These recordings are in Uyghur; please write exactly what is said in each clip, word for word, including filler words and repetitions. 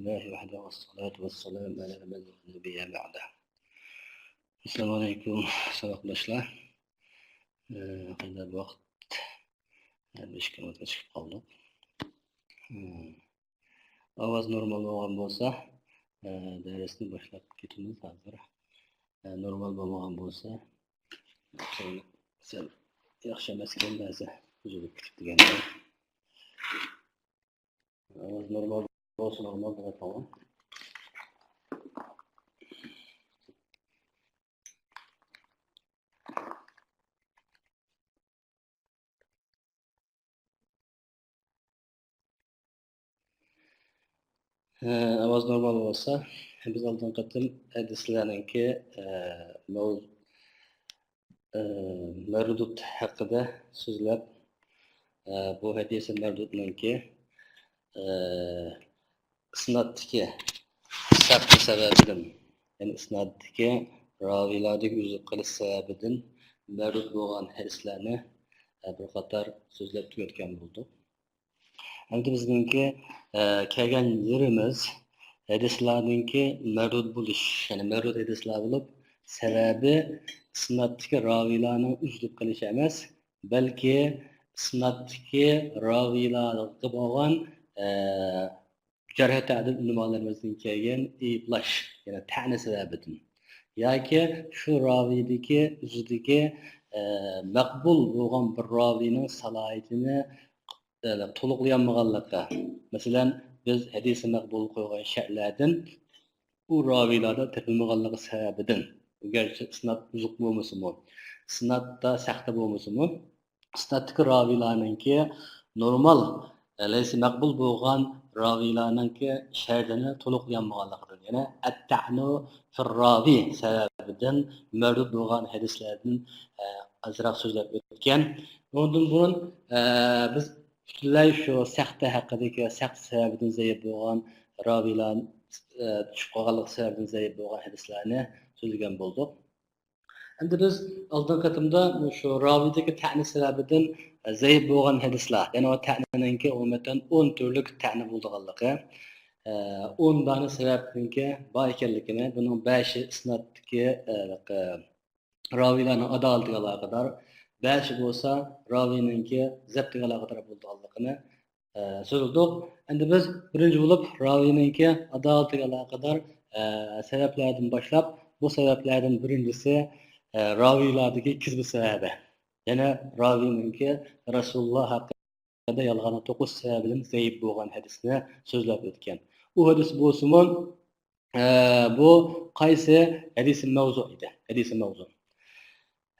لله وحده والصلاة والسلام على من لا نبي بعده. ئەسسالامۇ ئەلەيكۇم، ساۋاقداشلار. ئە، قانداق ۋاقىت؟ ئە، بەش كىلومېتىر چىقىپ قالدۇق. ئە، ئاۋاز نورمال بولغان بولسا، ئە، دەرسنى باشلاپ كېتىمىز ھازىر. ئە، نورمال بولمىغان بولسا، سەل ياخشى ئەمەسكەن، بەزى ئۈزۈلۈپ كېتىپ دېگەندەك. ئاۋاز نورمال بولسا نورمال بولىدۇ. ئاۋاز نورمال بولسا، بىز ئالدىنقى قېتىم ھەدىسلەرنىڭكى، ئە، مەۋ-، ئە، مەردۇد ھەققىدە سۆزلەپ، ئە، بۇ ھەدىسى مەردۇدنىڭكى، ئە، ئىسنادتىكى سەقتى سەۋەبىدىن، يەنى ئىسنادتىكى راۋىلاردىكى ئۈزۈپ قېلىش سەۋەبىدىن مەردۇد بولغان ھەدىسلەرنى، ئە، بىر قاتار سۆزلەپ تۈگەتكەن بولدۇق. ئەمدى بىزنىڭكى، ئە، كەلگەن يېرىمىز ھەدىسلەرنىڭكى مەردۇد بولۇش، يەنى مەردۇد ھەدىسلەر بولۇپ، سەۋەبى ئىسنادتىكى راۋىلارنىڭ ئۈزۈلۈپ قېلىشى ئەمەس، بەلكى ئىسنادتىكى راۋىلارغا بولغان، ئە، جەرھ تەدىل ئۆلىمالىرىمىزدىن كەلگەن ئەيىبلەش، يەنى تەنە سەۋەبىدىن ياكى شۇ راۋىدىكى ئۆزىدىكى، ئە، مەقبۇل بولغان بىر راۋىنىڭ سالاھىيىتىنى، ئە، تولۇقلىيالمىغانلىقى. مەسىلەن، بىز ھەدىسى مەقبۇل قويغان شەرتلەردىن ئۇ راۋىلاردا تېپىلمىغانلىقى سەۋەبىدىن، گەرچە ئىسناد بۇزۇق بولمىسىمۇ، ئىسنادتا سەختە بولمىسىمۇ، ئىسنادتىكى راۋىلارنىڭكى نورمال، لەيسە مەقبۇل بولغان راۋىلارنىڭكى شەرتىنى تولۇقلىيالمىغانلىقىدىن، يەنى ئەتتەئنۇ فىرراۋى سەۋەبىدىن مەردۇد بولغان ھەدىسلەردىن، ئە، ئازراق سۆزلەپ ئۆتكەن. ئۇنىڭدىن بۇرۇن، ئە، بىز پۈتۈنلەي شۇ سەختە ھەققىدىكى، سەختە سەۋەبىدىن زەئىپ بولغان راۋىلار، ئە، چۈشۈپ قالغانلىقى سەۋەبىدىن زەئىپ بولغان ھەدىسلەرنى سۆزلىگەن بولدۇق. ئەمدى بىز ئالدىنقى قېتىمدا شۇ راۋىدىكى تەنە سەۋەبىدىن زەئىپ بولغان ھەدىسلەر، يەنى ئۇ تەنىنىڭكى ئومۇمەن ئون تۈرلۈك تەنە بولىدىغانلىقى، ئون دانە سەۋەبنىڭكى بار ئىكەنلىكىنى، بۇنىڭ بەشى ئىسنادتىكى، ئە، راۋىلارنىڭ ئادالىتىگە ئالاقىدار، بەشى بولسا راۋىنىڭكى زەپتىگە ئالاقىدار بولىدىغانلىقىنى، ئە، سۆزلىدۇق. ئەمدى بىز بىرىنچى بولۇپ راۋىنىڭكى ئادالىتىگە ئالاقىدار، ئە، سەۋەبلەردىن باشلاپ، بۇ سەۋەبلەردىن بىرىنچىسى، ئە، راۋىلاردىكى كىزبى سەۋەبى. يەنى راۋىنىڭكى رەسۇلۇللا ھەققىدە يالغاننى توقۇش سەۋەبىدىن زەئىپ بولغان ھەدىسنى سۆزلەپ ئۆتكەن. ئۇ ھەدىس بولسىمۇ، ئە، بۇ قايسى ھەدىسى مەۋزۇ ئىدى؟ ھەدىسى مەۋزۇ.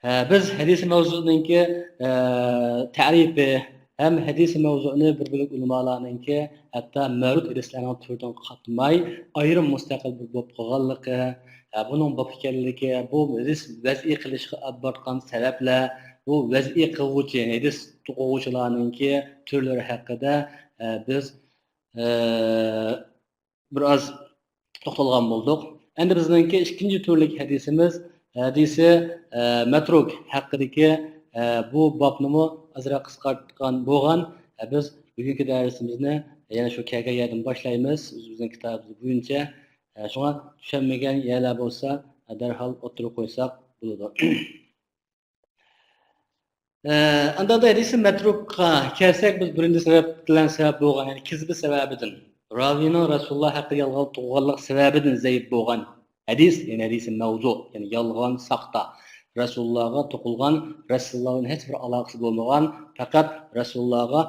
ئە، بىز ھەدىسى مەۋزۇنىڭكى، ئە، تەرىپى ھەم ھەدىسى مەۋزۇنى بىر بۆلەك ئۆلىمالارنىڭكى ھەتتا مەردۇد ھەدىسلەرنىڭ تۈرىدىن قاتماي ئايرىم مۇستەقىل بىر باب قىلغانلىقى، ئە، بۇنىڭ باب ئىكەنلىكى، بۇ ھەدىس ۋەزئىي قىلىشقا ئاپىرىدىغان سەۋەبلەر، بۇ ۋەزئىي قىلغۇچى، ھەدىس توقۇغۇچىلارنىڭكى تۈرلىرى ھەققىدە، ئە، بىز، ئە، بىر ئاز توختالغان بولدۇق. ئەمدى بىزنىڭكى ئىككىنچى تۈرلۈك ھەدىسىمىز، ھەدىسى، ئە، مەترۇك ھەققىدىكى، ئە، بۇ بابنىمۇ ئازراق قىسقارتقان بولغان. ئە، بىز بۈگۈنكى دەرسىمىزنى يەنە شۇ كەلگەن يەردىن باشلايمىز، ئۆزىمىزنىڭ كىتابىمىز بويىچە. ئە، شۇڭا چۈشەنمىگەن يەرلەر بولسا، ئە، دەرھال ئوتتۇرىغا قويساق بولىدۇ. ئە، ئانداقتا ھەدىسى مەترۇكقا كەلسەك، بىز بىرىنچى سەۋەب بىلەن سەۋەب بولغان، يەنى كىزبى سەۋەبىدىن، راۋىنىڭ رەسۇلۇللا ھەققىدە يالغان توقۇغانلىق سەۋەبىدىن زەئىپ بولغان ھەدىس، يەنى ھەدىسى مەۋزۇ، يەنى يالغان، ساختا، رەسۇلۇللاغا توقۇلغان، رەسۇلۇللا بىلەن ھېچبىر ئالاقىسى بولمىغان، پەقەت رەسۇلۇللاغا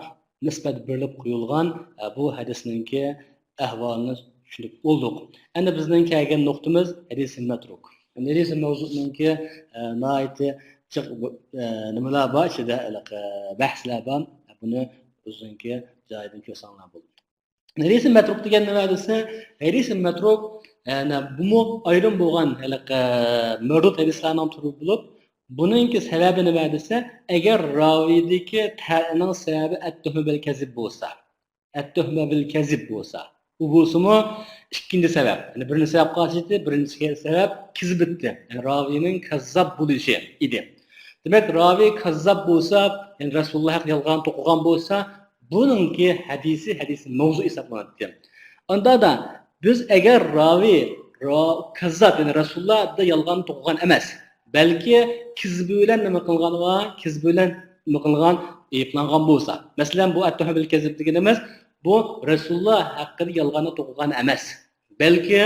نىسبەت بېرىلىپ قويۇلغان، ئە، بۇ ھەدىسنىڭكى ئەھۋالىنى چۈشىنىپ بولدۇق. ئەمدى بىزنىڭ كەلگەن نۇقتىمىز ھەدىسى مەترۇك. ئەمدى ھەدىسى مەۋزۇنىڭكى، ئە، ناھايىتى جىق، ئە، نېمىلەر بار ئىچىدە، ھېلىقى، ئە، بەھسلەر بار. بۇنى ئۆزىنىڭكى جايىدىن كۆرسەڭلار بولىدۇ. ھەدىسى مەترۇك دېگەن نېمە دېسە، ھەدىسى مەترۇك، ئە، نە، بۇمۇ ئايرىم بولغان ھېلىقى، ئە، مەردۇد ھەدىسلەرنىڭ تۈرى بولۇپ، بۇنىڭكى سەۋەبى نېمە دېسە، ئەگەر راۋىدىكى تەنىنىڭ سەۋەبى ئەتتۇھمە بىل كەزىب بولسا، ئەتتۇھمە بىل كەزىب بولسا، ئۇ بولسىمۇ ئىككىنچى سەۋەب. يەنى بىرىنچى سەۋەب قاچتى، بىرىنچى سەۋەب كىزبىتتى. يەنى راۋىنىڭ كەززاب بولۇشى ئىدى. دېمەك، راۋى كەززاب بولسا، يەنى رەسۇلۇللا ھەققىدە يالغان توقۇغان بولسا، بۇنىڭكى ھەدىسى، ھەدىسى مەۋزۇ ھېسابلىناتتى. ئاندا دا بىز ئەگەر راۋى، را-، كەززاب، يەنى رەسۇلۇللادا يالغان توقۇغان ئەمەس، بەلكى كىزبى بىلەن نېمە قىلغان ۋە كىزبى بىلەن نېمە قىلغان، ئەيىبلەنگەن بولسا، مەسىلەن، بۇ ئەتتۇھمە بىل كەزىب دېگىنىمىز، بۇ رەسۇلۇللا ھەققىدە يالغاننى توقۇغان ئەمەس، بەلكى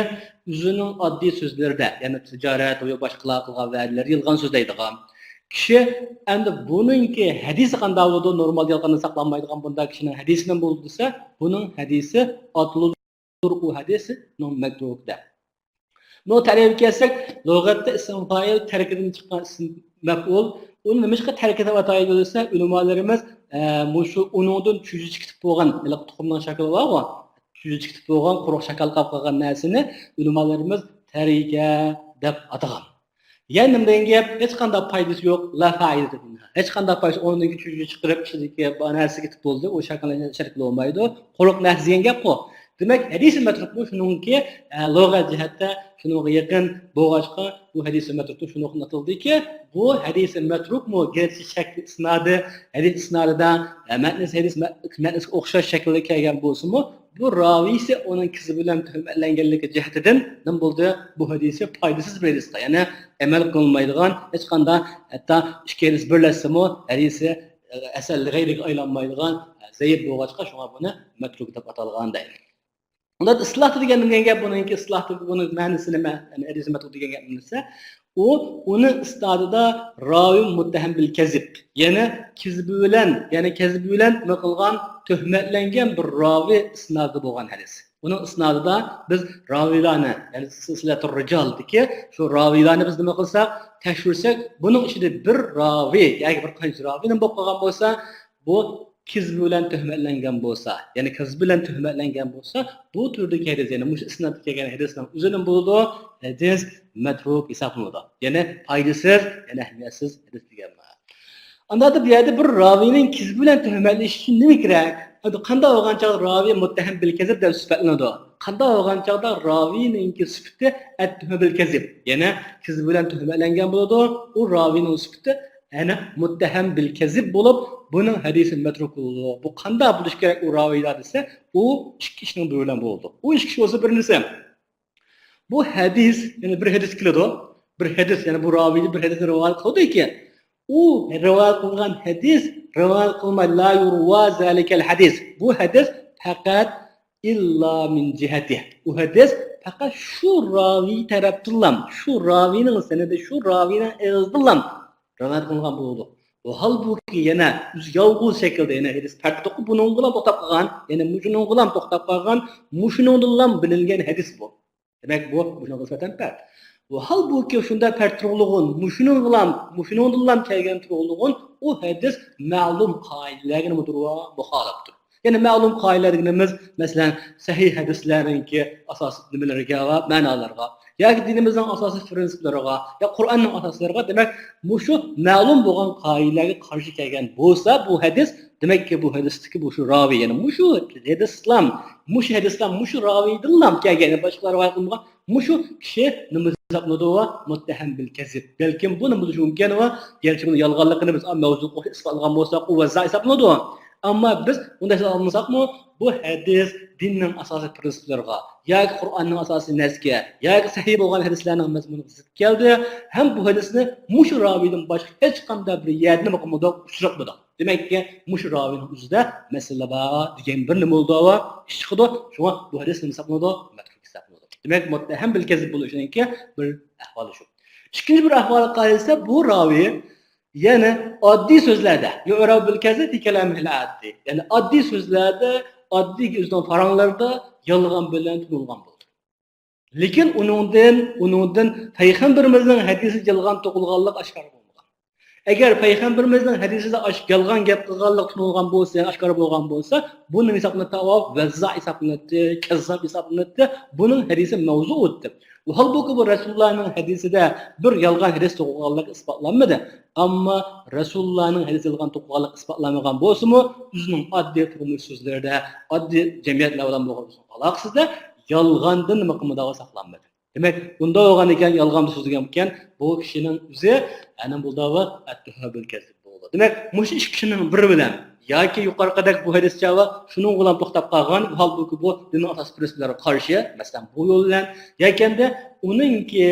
ئۆزىنىڭ ئاددىي سۆزلىرىدە، يەنى تىجارەت ۋە باشقىلار قىلغان ۋەدىلەردە يالغان سۆزلەيدىغان كىشى. ئەمدى بۇنىڭكى ھەدىسى قانداق بولىدۇ؟ نورمال يالغاننى ساقلانمايدىغان بۇنداق كىشىنىڭ ھەدىسى نېمە بولىدۇ دېسە، بۇنىڭ ھەدىسى ئاتىلىدۇ. ئۇ ھەدىسنىڭ مەترۇكى دەپ. بۇ تەرىپىگە كەلسەك، لۇغەتتە ئىسىم فائىل تەركىدىن چىققان ئىسىم مەپئۇل. ئۇنى نېمىشقا تەركى دەپ ئاتايدۇ دېسە، ئۆلىمالىرىمىز، ئە، مۇشۇ ئۇنىڭدىن چۈجە چىقىپ بولغان، ھېلىقى تۇخۇمنىڭ شەكلى بارغۇ، چۈجە چىقىپ بولغان، قۇرۇق شاكال قاپلىغان نەرسىنى ئۆلىمالىرىمىز تەركە دەپ ئاتىغان. يەنە نېمە دېگەن گەپ؟ ھېچقانداق پايدىسى يوق. لا فائىدە دېگەن. ھېچقانداق پايدىسى، ئۇنىڭدىن كېيىن چۈجە چىقىرىپ، ئىچىدىكى بار نەرسە كېتىپ بولدى. ئۇ شەكىللەنگەن شەكىل بولمايدۇ. قۇرۇق نەرسە دېگەن گەپقۇ. دېمەك، ھەدىسى مەترۇكمۇ شۇنىڭكى، ئە، لۇغەت جەھەتتە شۇنىڭغا يېقىن بولغاچقا، بۇ ھەدىسى مەترۇكمۇ شۇنىڭغا ئاتىلدىكى، بۇ ھەدىسى مەترۇكمۇ گەرچە شەكلى ئىسنادى، ھەدىس ئىسنادىدا، ئە، مەتنىسى ھەدىس مە-، مەتنىسىگە ئوخشاش شەكىلدە كەلگەن بولسىمۇ، بۇ راۋىيسى ئۇنىڭ كىزىب بىلەن تۆھمەتلەنگەنلىكى جەھىتىدىن نېمە بولدى؟ بۇ ھەدىسى پايدىسىز بىر ھەدىسقا، يەنى ئەمەل قىلىنمايدىغان، ھېچقانداق، ھەتتا ئىككى ھەدىس بىرلەشسىمۇ، ھەدىسى، ئە، ھەسەن لىغەيرىگە ئايلانمايدىغان، ئە، زەئىپ بولغاچقا، شۇڭا بۇنى مەترۇك دەپ ئاتالغان دەيدۇ. ئۇنداق ئىسلاھتا دېگەن، دېگەن گەپ، بۇنىڭكى ئىسلاھتا بۇنىڭ مەنىسى نېمە؟ يەنى ھەدىس مەترۇك دېگەن گەپ نېمە دېسە، ئۇ، ئۇنى ئىسنادىدا راۋى مۇتتەھەم بىل كەزىب، يەنى كىزبى بىلەن، يەنى كەزبى بىلەن نېمە قىلغان، تۆھمەتلەنگەن بىر راۋى ئىسنادىدا بولغان ھەدىس. ئۇنىڭ ئىسنادىدا بىز راۋىلارنى، يەنى سىلسىلەتۇر رىجال دىكى شۇ راۋىلارنى بىز نېمە قىلساق، تەكشۈرسەك، بۇنىڭ ئىچىدە بىر راۋى ياكى بىر قانچە راۋى نېمە بولۇپ قالغان بولسا، بۇ كىزبى بىلەن تۆھمەتلەنگەن بولسا، يەنى كىزبى بىلەن تۆھمەتلەنگەن بولسا، بۇ تۈردىكى ھەدىس، يەنى مۇشۇ ئىسنادتا كەلگەن ھەدىسنىڭ ئۆزى نېمە بولىدۇ؟ ھەدىس مەترۇك ھېسابلىنىدۇ. يەنى پايدىسىز، يەنى ئەھمىيەتسىز ھەدىس دېگەن مانا. ئاندا بۇ يەردە بىر راۋىنىڭ كىزبى بىلەن تۆھمەتلىشىش ئۈچۈن نېمە كېرەك؟ ئەمدى قانداق بولغان چاغدا راۋى مۇتتەھەم بىل كەزىب دەپ سۈپەتلىنىدۇ؟ قانداق بولغان چاغدا راۋىنىڭكى سۈپىتى ئەتتۇھمە بىل كەزىب، يەنى كىزبى بىلەن تۆھمەتلەنگەن بولىدۇ؟ ئۇ راۋىنىڭ سۈپىتى يەنى مۇتتەھەم بىل كەزىب بولۇپ، بۇنىڭ ھەدىسى مەترۇك بولىدۇ. بۇ قانداق بولۇشى كېرەك ئۇ راۋىيدا دېسە، ئۇ ئىككى ئىشنىڭ بىرى بىلەن بولىدۇ. ئۇ ئىككى ئىش بولسا، بىرىنچىسى، بۇ ھەدىس، يەنى بىر ھەدىس كېلىدۇ. بىر ھەدىس، يەنى بۇ راۋىي بىر ھەدىسنى رىۋايەت قىلىدۇكى، ئۇ رىۋايەت قىلغان ھەدىس، رىۋايەت قىلماي، لا يۇرۋا زالىكەل ھەدىس. بۇ ھەدىس پەقەت ئىللا مىن جىھەتىھ. ئۇ ھەدىس پەقەت شۇ راۋىي تەرەپتىنلا، شۇ راۋىينىڭ سەنىدى، شۇ راۋىينىڭ ئېغىزىدىنلا رىۋايەت قىلىنغان بولىدۇ. ۋە ھالبۇكى يەنە ئۆزى يالغۇز شەكىلدە يەنە ھەدىس پەرقى يوق، بۇنىڭغىلا توختاپ قالغان، يەنە مۇشۇنىڭغىلا توختاپ قالغان، مۇشۇنىڭدىنلا بىلىنگەن ھەدىس بۇ. دېمەك، بۇ مۇشۇنىڭغا نىسبەتەن پەرق. ۋە ھالبۇكى شۇنداق پەرق تۇرغۇلۇغۇن، مۇشۇنىڭغىلا، مۇشۇنىڭدىنلا كەلگەن تۇرغۇلۇغۇن، ئۇ ھەدىس مەلۇم قائىدىلەرگە نېمىدۇر، مۇخالىپتۇر. يەنى مەلۇم قائىدىلەر دېگىنىمىز، مەسىلەن، سەھىھ ھەدىسلەرنىڭكى ئاساسىي نېمىلىرىگە ۋە مەنالىرىغا، ياكى دىنىمىزنىڭ ئاساسىي پىرىنسىپلىرىغا، يا قۇرئاننىڭ ئاساسلىرىغا، دېمەك، مۇشۇ مەلۇم بولغان قائىدىلەرگە قارشى كەلگەن بولسا، بۇ ھەدىس، دېمەككى، بۇ ھەدىستىكى مۇشۇ راۋى، يەنى مۇشۇ ھەدىسلام، مۇشۇ ھەدىسلام، مۇشۇ راۋىيدىنلا كەلگەن، يەنى باشقىلار رىۋايەت قىلمىغان، مۇشۇ كىشى نېمە ھېسابلىنىدۇ؟ مۇتتەھەم بىل كەزىب. بەلكىم بۇ نېمە بولۇشى مۇمكىن؟ ۋە گەرچە بۇنىڭ يالغانلىقىنى بىز مەۋزۇ ئىسپاتلىغان بولساق، ئۇ ۋەززا ھېسابلىنىدۇ. ئەمما بىز ئۇنداق ھېسابلىمىساقمۇ، بۇ ھەدىس دىننىڭ ئاساسىي پىرىنسىپلىرىغا ياكى قۇرئاننىڭ ئاساسىي نەسكە ياكى سەھىھ بولغان ھەدىسلەرنىڭ مەزمۇنىغا زىت كەلدى. ھەم بۇ ھەدىسنى مۇشۇ راۋىيدىن باشقا ھېچقانداق بىر يەردە نېمە قىلمىدۇق؟ ئۇچراتمىدۇق. دېمەككى، مۇشۇ راۋىينىڭ ئۆزىدە مەسىلە بار دېگەن بىر نېمە بولىدۇ، ئىش چىقىدۇ. شۇڭا بۇ ھەدىس نېمە ھېسابلىنىدۇ؟ مەترۇك ھېسابلىنىدۇ. دېمەك، مۇتتەھەم بىل كەزىب بولۇشىنىڭكى بىر ئەھۋالى شۇ. ئىككىنچى بىر ئەھۋالى قايسى دېسە، بۇ راۋىي يەنى ئاددىي سۆزلەردە، يۇئرەفۇ بىل كەزىب فى كەلامىھىل ئاددىي. يەنى ئاددىي سۆزلەردە، ئاددىي ئۆزىنىڭ پاراڭلىرىدا يالغان بىلەن تونۇلغان بولىدۇ. لېكىن ئۇنىڭدىن، ئۇنىڭدىن پەيغەمبىرىمىزنىڭ ھەدىسى يالغان توقۇلغانلىق ئاشكارا بولمىغان. ئەگەر پەيغەمبىرىمىزنىڭ ھەدىسىدە ئاش-، يالغان گەپ قىلغانلىق تونۇلغان بولسا، يەنى ئاشكارا بولغان بولسا، بۇ نېمە ھېسابلىناتتى؟ ۋەززا ھېسابلىناتتى، كەززاب ھېسابلىناتتى. بۇنىڭ ھەدىسى مەۋزۇ ئۆتتى. ھالبۇكى، بۇ رەسۇلۇللانىڭ ھەدىسىدە بىر يالغان ھەدىس توقۇلغانلىقى ئىسپاتلانمىدى. ئەمما رەسۇلۇللانىڭ ھەدىسى يالغان توقۇلغانلىقى ئىسپاتلانمىغان بولسىمۇ، ئۆزىنىڭ ئاددىي تۇرمۇش سۆزلىرىدە، ئاددىي جەمئىيەتلەر بىلەن بولغان ئۆزىنىڭ ئالاقىسىدە يالغاندىن نېمە قىلمىدى؟ ساقلانمىدى. دېمەك، ئۇنداق بولغاندىكىن، يالغان سۆزلىگەنكەن، بۇ كىشىنىڭ ئۆزى ئەنە بۇ داۋا ئەتتۇھمە بىل كەزىب بولىدۇ. دېمەك، مۇشۇ ئىككى كىشىنىڭ بىرى بىلەن ياكى يۇقىرىقىدەك بۇ ھەدىسچە ۋە شۇنىڭغىلا توختاپ قالغان، ھالبۇكى بۇ دىننىڭ ئاساسىي پرىنسىپلىرىغا قارشى، مەسىلەن، بۇ يول بىلەن، ياكەندە ئۇنىڭكى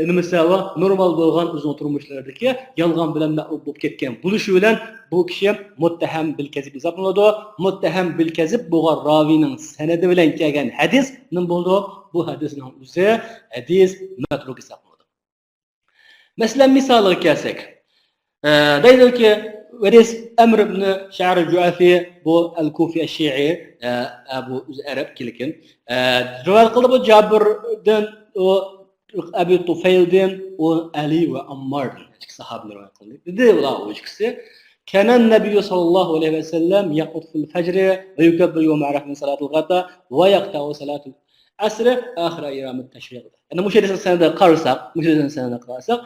نېمىسى ۋە نورمال بولغان ئۆزىنىڭ تۇرمۇشلىرىدىكى يالغان بىلەن مەغلۇپ بولۇپ كەتكەن بولۇشى بىلەن بۇ كىشى مۇتتەھەم بىل كەزىب ھېسابلىنىدۇ. مۇتتەھەم بىل كەزىب بولغان راۋىنىڭ سەنىدى بىلەن كەلگەن ھەدىس نېمە بولىدۇ؟ بۇ ھەدىسنىڭ ئۆزى ھەدىس مەترۇك ھېسابلىنىدۇ. مەسىلەن، مىسالىغا كەلسەك، ئە، دەيدۇكى، ۋەرىس ئەمر ئىبن شەئر جۇئەفى، بۇ ئەل كۇفى ئەششىئى، ئە، ئە، بۇ ئۆزى ئەرەب كېلىكىن. ئە، رىۋايەت قىلدى بۇ جابىردىن، ئۇ ئەبى تۇفەيلدىن، ئۇ ئەلى ۋە ئامماردىن. ئىككى ساھابىدىن رىۋايەت قىلدى. دېدى ئۇلار ئۇ ئىككىسى، كان النبي صلى الله عليه وسلم يقنت في الفجر ويكبر يوم عرفة من صلاة الغداء ويقطع صلاة العصر آخر أيام التشريق. يەنى مۇشۇ ھەدىسنىڭ سەنىدىگە قارىساق، مۇشۇ ھەدىسنىڭ سەنىدىگە قارىساق،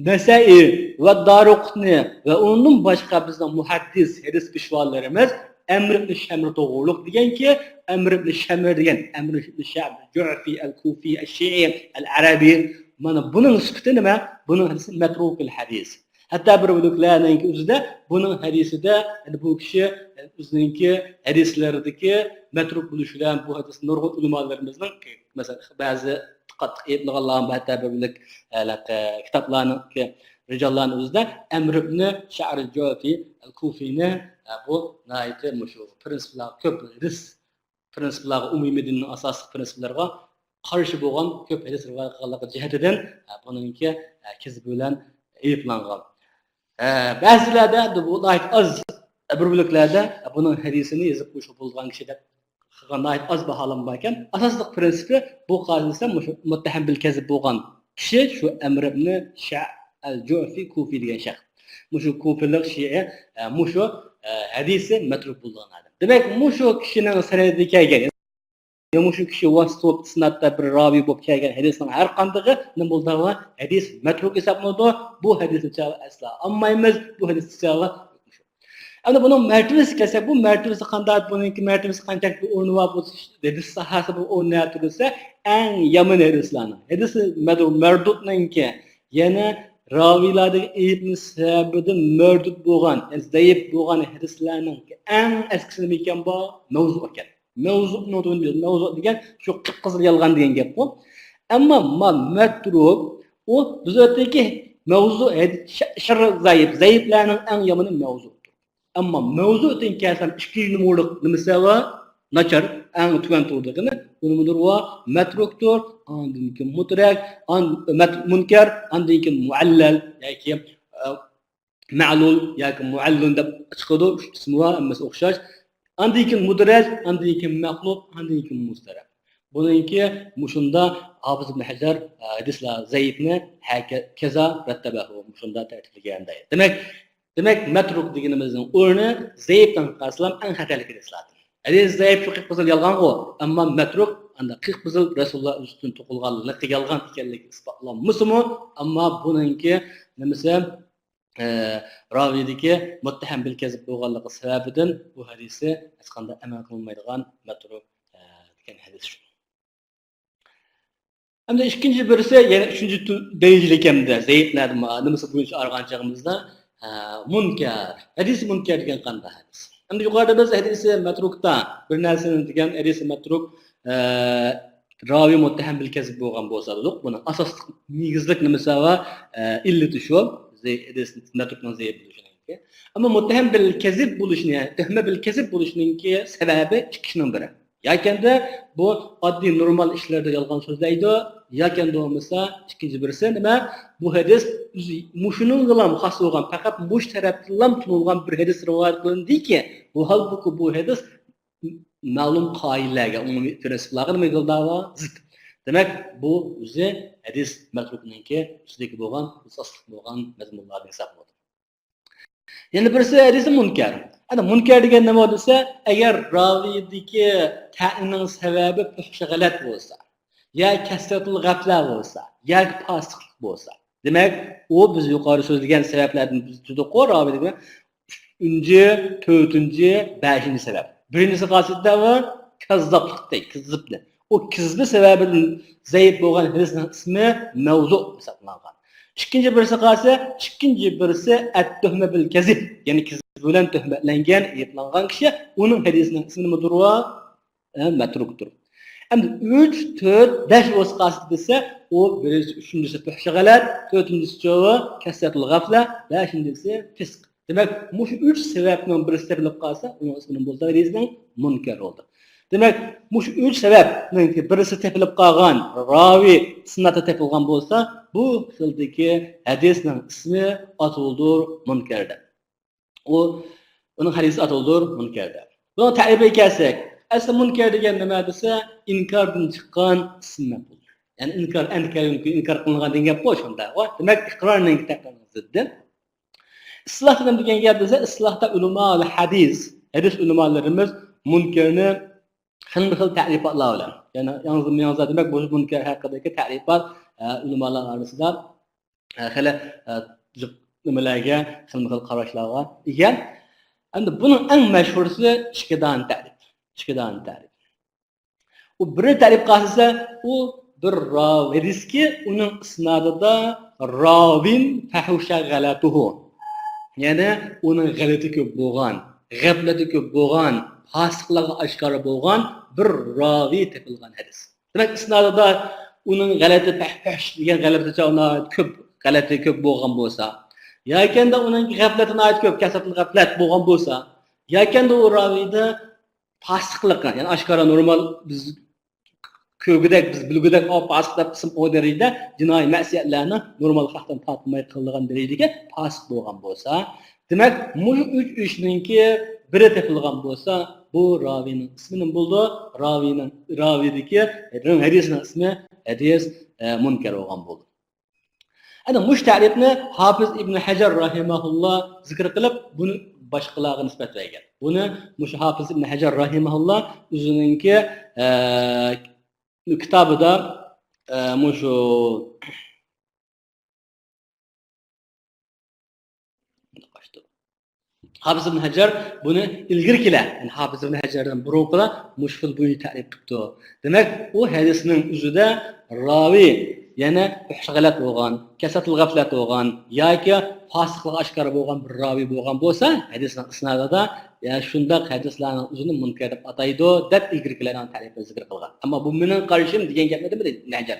نەسەئى ۋە دارىقۇتنى ۋە ئۇنىڭدىن باشقا بىزنىڭ مۇھەددىس، ھەدىس پېشۋالىرىمىز ئەمر ئىبن شەمر توغرۇلۇق دېگەنكى، ئەمر ئىبن شەمر دېگەن، ئەمر ئىبن شەمر جۇئفى ئەل كۇفى ئەل شىئى ئەل ئەرەبى، مانا بۇنىڭ سۈپىتى نېمە؟ بۇنىڭ ھەدىسى مەترۇكىل ھەدىس. ھەتتا بىر بۆلەكلەرنىڭكى ئۆزىدە بۇنىڭ ھەدىسىدە، يەنى بۇ كىشى ئۆزىنىڭكى ھەدىسلىرىدىكى مەترۇك بولۇشى بىلەن بۇ ھەدىسنى نۇرغۇن ئۆلىمالىرىمىزنىڭ، مەسىلەن، بەزى قاتتىق ئەيىبلىگەنلار، ھەتتا بىر بۆلەك، ئە، كىتابلارنىڭكى رىجاللارنىڭ ئۆزىدە ئەمر ئىبن شەئر جۇئفى ئەل كۇفىنى، ئە، بۇ ناھايىتى مۇشۇ پرىنسىپلار كۆپ ھەدىس پرىنسىپلارغا، ئومۇمىي دىننىڭ ئاساسلىق پرىنسىپلىرىغا قارشى بولغان كۆپ ھەدىس رىۋايەت قىلغانلىقى جەھىتىدىن، ئە، بۇنىڭكى، ئە، كېزىپ بىلەن ئەيىبلانغان. ئە، بەزىلەردە بۇ ناھايىتى ئاز، بىر بۆلەكلەردە بۇنىڭ ھەدىسىنى يېزىپ قويۇشقا بولىدىغان كىشى دەپ قىلغان ناھايىتى ئاز باھالانما باركەن. ئاساسلىق پرىنسىپى بۇ قائىدىسى مۇشۇ مۇتتەھەم بىل كەزىب بولغان كىشى شۇ ئەمر ئىبن شەئ ئەل جۇئفى كۇفى دېگەن شەخس. مۇشۇ كۇفىلىق شىئە، ئە، مۇشۇ، ئە، ھەدىسى مەترۇك بولغان ئادەم. دېمەك، مۇشۇ كىشىنىڭ سەنىدىدە كەلگەن، يا مۇشۇ كىشى ۋاسىتە بولۇپ، ئىسنادتا بىر راۋى بولۇپ كەلگەن ھەدىسنىڭ ھەر قاندىقى نېمە بولىدۇ؟ ھەدىس مەترۇك ھېسابلىنىدۇ. بۇ ھەدىسنى چاغ ئەسلا ئالمايمىز، بۇ ھەدىسنى چاغ. ئەمدى بۇنىڭ مەرتىۋىسىگە كەلسەك، بۇ مەرتىۋىسى قانداق، بۇنىڭكى مەرتىۋىسى قانچەك بىر ئورنى بار، بۇ ھەدىس ساھەسى بىر ئورنى نەدە دېسە، ئەڭ يامان ھەدىسلەرنىڭ. ھەدىسى مەدۇ-، مەردۇدنىڭكى، يەنى راۋىيلاردىكى ئەيىبنىڭ سەۋەبىدىن مەردۇد بولغان، يەنى زەئىپ بولغان ھەدىسلەرنىڭ ئەڭ ئەسكىسى نېمە ئىكەن بۇ؟ مەۋزۇ ئىكەن. مەۋزۇنىڭ تۆۋىنى مەۋزۇ دېگەن شۇ قىپقىزىل يالغان دېگەن گەپقۇ. ئەمما ما-، مەترۇك، ئۇ بىز ئۆتتىكى مەۋزۇ ھەدىس شەر زەئىپ، زەئىپلەرنىڭ ئەڭ يامىنى مەۋزۇدۇر. ئەمما مەۋزۇدىن كەلسەم ئىككىنچى نومۇرلۇق نېمىسى بار؟ ناچار، ئەڭ تۆۋەن تۇرىدىغىنى بۇ نېمىدۇر؟ ۋە مەترۇكتۇر، ئاندىن كېيىن مۇترەك، ئان-، مەت-، مۇنكەر، ئاندىن كېيىن مۇئەللەل ياكى، ئە، مەلۇل ياكى مۇئەللۇن دەپ چىقىدۇ، ئۈچ ئىسمى بار، ھەممىسى ئوخشاش. ئاندىن كېيىن مۇدرەج، ئاندىن كېيىن مەخلۇق، ئاندىن كېيىن مۇزتەرەپ. بۇنىڭكى مۇشۇندا ھاپىز ئىبن ھەجەر، ئە، ھەدىسلەر زەئىپنى ھەكە-، كەزا رەتتەبەھۇ، مۇشۇندا تەرتىپلىگەن دەيدۇ. دېمەك، دېمەك، مەترۇك دېگىنىمىزنىڭ ئورنى زەئىپتىن قارىسىلام ئەڭ خەتەرلىك ھەدىسلەردىن. ھەدىس زەئىپ شۇ قىپقىزىل يالغانغۇ، ئەمما مەترۇك ئاندا قىپقىزىل رەسۇلۇللا ئۈستىدىن توقۇلغان لىقى يالغان ئىكەنلىكى ئىسپاتلانمىسىمۇ، ئەمما بۇنىڭكى نېمىسى، ئە، راۋىدىكى مۇتتەھەم بىل كەزىب بولغانلىقى سەۋەبىدىن بۇ ھەدىسى ھېچقانداق ئەمەل قىلىنمايدىغان مەترۇك، ئە، دېگەن ھەدىس شۇ. ئەمدى ئىككىنچى بىرسى، يەنە ئۈچىنچى تۈ-، دەرىجىلىك ھەمدە زەئىپلەردىن نېمىسى بويىچە ئايرىغان چېغىمىزدا، ئە، مۇنكەر. ھەدىسى مۇنكەر دېگەن قانداق ھەدىس؟ ئەمدى يۇقىرىدا بىز ھەدىسى مەترۇكتا بىر نەرسىنى دېگەن ھەدىسى مەترۇك، ئە، راۋى مۇتتەھەم بىل كەزىب بولغان بولسا دېدۇق. بۇنىڭ ئاساسلىق نېگىزلىك نېمىسى ۋە، ئە، ئىللىتى شۇ. زەي-، ھەدىس مەترۇكنىڭ زەئىپ بولۇشىنىڭكى. ئەمما مۇتتەھەم بىل كەزىب بولۇشىنى، تۆھمە بىل كەزىب بولۇشىنىڭكى سەۋەبى ئىككىسىنىڭ بىرى. ياكەندە بۇ ئاددىي نورمال ئىشلاردا يالغان سۆزلەيدۇ، ياكەندە بولمىسا ئىككىنچى بىرسى نېمە؟ بۇ ھەدىس ئۆزى مۇشۇنىڭغىلا خاس بولغان، پەقەت مۇشۇ تەرەپتىنلا تونۇلغان بىر ھەدىس رىۋايەت قىلىندىكى، بۇ ھالبۇكى بۇ ھەدىس مەلۇم قائىدىلەرگە، ئومۇمىي پرىنسىپلارغا نېمە قىلدى؟ زىت. دېمەك، بۇ ئۆزى ھەدىس مەترۇكنىڭكى ئۈستىدىكى بولغان، ئاساسلىق بولغان مەزمۇنلاردىن ھېسابلىنىدۇ. يەنە بىرسى ھەدىسى مۇنكەر. ئەنە مۇنكەر دېگەن نېمە دېسە، ئەگەر راۋىدىكى تەئنىنىڭ سەۋەبى پۇھشى غەلەت بولسا، يا كەسرەتۇل غەپلە بولسا، ياكى پاسىقلىق بولسا، دېمەك، ئۇ بىز يۇقىرى سۆزلىگەن سەۋەبلەردىن بىز دېدۇققۇ، راۋىدىكى ئۈچىنچى، تۆتىنچى، بەشىنچى سەۋەب. بىرىنچىسى قايسى دەۋا؟ كەززاپلىق دەيدۇ، كىززىپنى. ئۇ كىززىپى سەۋەبىدىن زەئىپ بولغان ھەدىسنىڭ ئىسمى مەۋزۇ ھېسابلانغان. ئىككىنچى بىرسى قالسا، ئىككىنچى بىرسى ئەت-تۆھمە بىل كەزىب، يەنى كېزىپ بىلەن تۆھمەتلەنگەن، ئەيىبلەنگەن كىشى، ئۇنىڭ ھەدىسىنىڭ ئىسمى نېمىدۇر؟ ئە، مەترۇكتۇر. ئەمدى ئۈچ، تۆت، بەش بولسا قالسا دېسە، ئۇ بىرىنچىسى، ئۈچىنچىسى پۇھشى غەلەت، تۆتىنچىسى چوۋا، كەسرەتۇل غەفلە، بەشىنچىسى پىسق. دېمەك، مۇشۇ ئۈچ سەۋەبنىڭ بىرسى تېپىلىپ قالسا، ئۇنىڭ ئىسمى نېمە بولدى؟ ھەدىسنىڭ مۇنكەر بولدى. دېمەك، مۇشۇ ئۈچ سەۋەبنىڭكى بىرسى تېپىلىپ قالغان راۋى ئىسنادتا تېپىلغان بولسا، بۇ خىلدىكى ھەدىسنىڭ ئىسمى ئاتىلىدۇ مۇنكەر دەپ. ئۇ، ئۇنىڭ ھەدىسى ئاتىلىدۇ مۇنكەر دەپ. بۇنىڭ تەرىپىگە كەلسەك، ئەسلى مۇنكەر دېگەن نېمە دېسە، ئىنكاردىن چىققان ئىسىم مەپئۇل. يەنى ئىنكار، ئەنكەر يۇنكىر، ئىنكار قىلىنغان دېگەن گەپ بۇ شۇنداق. دېمەك، ئىقرارنىڭ تەقدىرىنىڭ زىددى. ئىسلاھتا نېمە دېگەن گەپ دېسە، ئىسلاھتا ئۆلىمائۇل ھەدىس، ھەدىس ئۆلىمالىرىمىز مۇنكەرنى خىلمۇ خىل تەرىپاتلار بىلەن، يەنى ياڭزا مياڭزا دېمەك، بۇ مۇنكەر ھەققىدىكى تەرىپات، ئە، ئۆلىمالار ئارىسىدا، ئە، خېلى، ئە، جىق نېمىلەرگە، خىلمۇ خىل قاراشلارغا ئىگە. ئەمدى بۇنىڭ ئەڭ مەشھۇرىسى ئىككى دانە تەرىپ. ئىككى دانە تەرىپ. ئۇ بىر تەرىپ قالسا، ئۇ بىر راۋى ھەدىسكى، ئۇنىڭ ئىسنادىدا راۋىن فەھۇشە غەلەتۇھۇ. يەنى ئۇنىڭ غەلىتى كۆپ بولغان، غەپلىتى كۆپ بولغان، پاسىقلىقى ئاشكارا بولغان بىر راۋى تېپىلغان ھەدىس. دېمەك، ئىسنادىدا ئۇنىڭ غەلىتى پەھپەش دېگەن غەلىتىچە كۆپ، غەلىتى كۆپ بولغان بولسا، ياكەندە ئۇنىڭ غەپلىتى ناھايىتى كۆپ، كەسرەتۇل غەپلەت بولغان بولسا، ياكەندە ئۇ راۋىدا پاسىقلىقى، يەنى ئاشكارا نورمال بىز كۆرگۈدەك، بىز بىلگۈدەك، ئاۋۇ پاسىق دەپ ئىسىم قويغان دەرىجىدە جىنايى مەسىيەتلەرنى نورمال خەقتىن تارتماي قىلىدىغان دەرىجىدىكى پاسىق بولغان بولسا، دېمەك، مۇشۇ ئۈچ ئىشنىڭكى بىرى تېپىلغان بولسا، بۇ راۋىنىڭ ئىسمى نېمە بولىدۇ؟ راۋىنىڭ، راۋىدىكى ھەدىسنىڭ ئىسمى ھەدىس، ئە، مۇنكەر بولغان بولىدۇ. ئەنە مۇشۇ تەرىپنى ھاپىز ئىبن ھەجەر راھىمەھۇللا زىكىر قىلىپ، بۇنى باشقىلارغا نىسبەت بەرگەن. بۇنى مۇشۇ ھاپىز ئىبن ھەجەر راھىمەھۇللا ئۆزىنىڭكى، ئە، كىتابىدا، ئە، مۇشۇ ھاپىز ئىبن ھەجەر بۇنى ئىلگىرىكىلەر، يەنى ھاپىز ئىبن ھەجەردىن بۇرۇنقىلار مۇشۇ خىل بويىچە تەرىپ قىپتۇ. دېمەك، ئۇ ھەدىسنىڭ ئۆزىدە راۋى، يەنى پۇھشى غەلەت بولغان، كەسرەتۇل غەپلەت بولغان ياكى پاسىقلىقى ئاشكارا بولغان بىر راۋى بولغان بولسا، ھەدىسنىڭ ئىسنادىدا، يەنى شۇنداق ھەدىسلەرنىڭ ئۆزىنى مۇنكەر دەپ ئاتايدۇ، دەپ ئىلگىرىكىلەرنىڭ تەرىپىنى زىكىر قىلغان. ئەمما بۇ مېنىڭ قارىشىم دېگەن گەپنى دېمىدى ئىبن ھەجەر.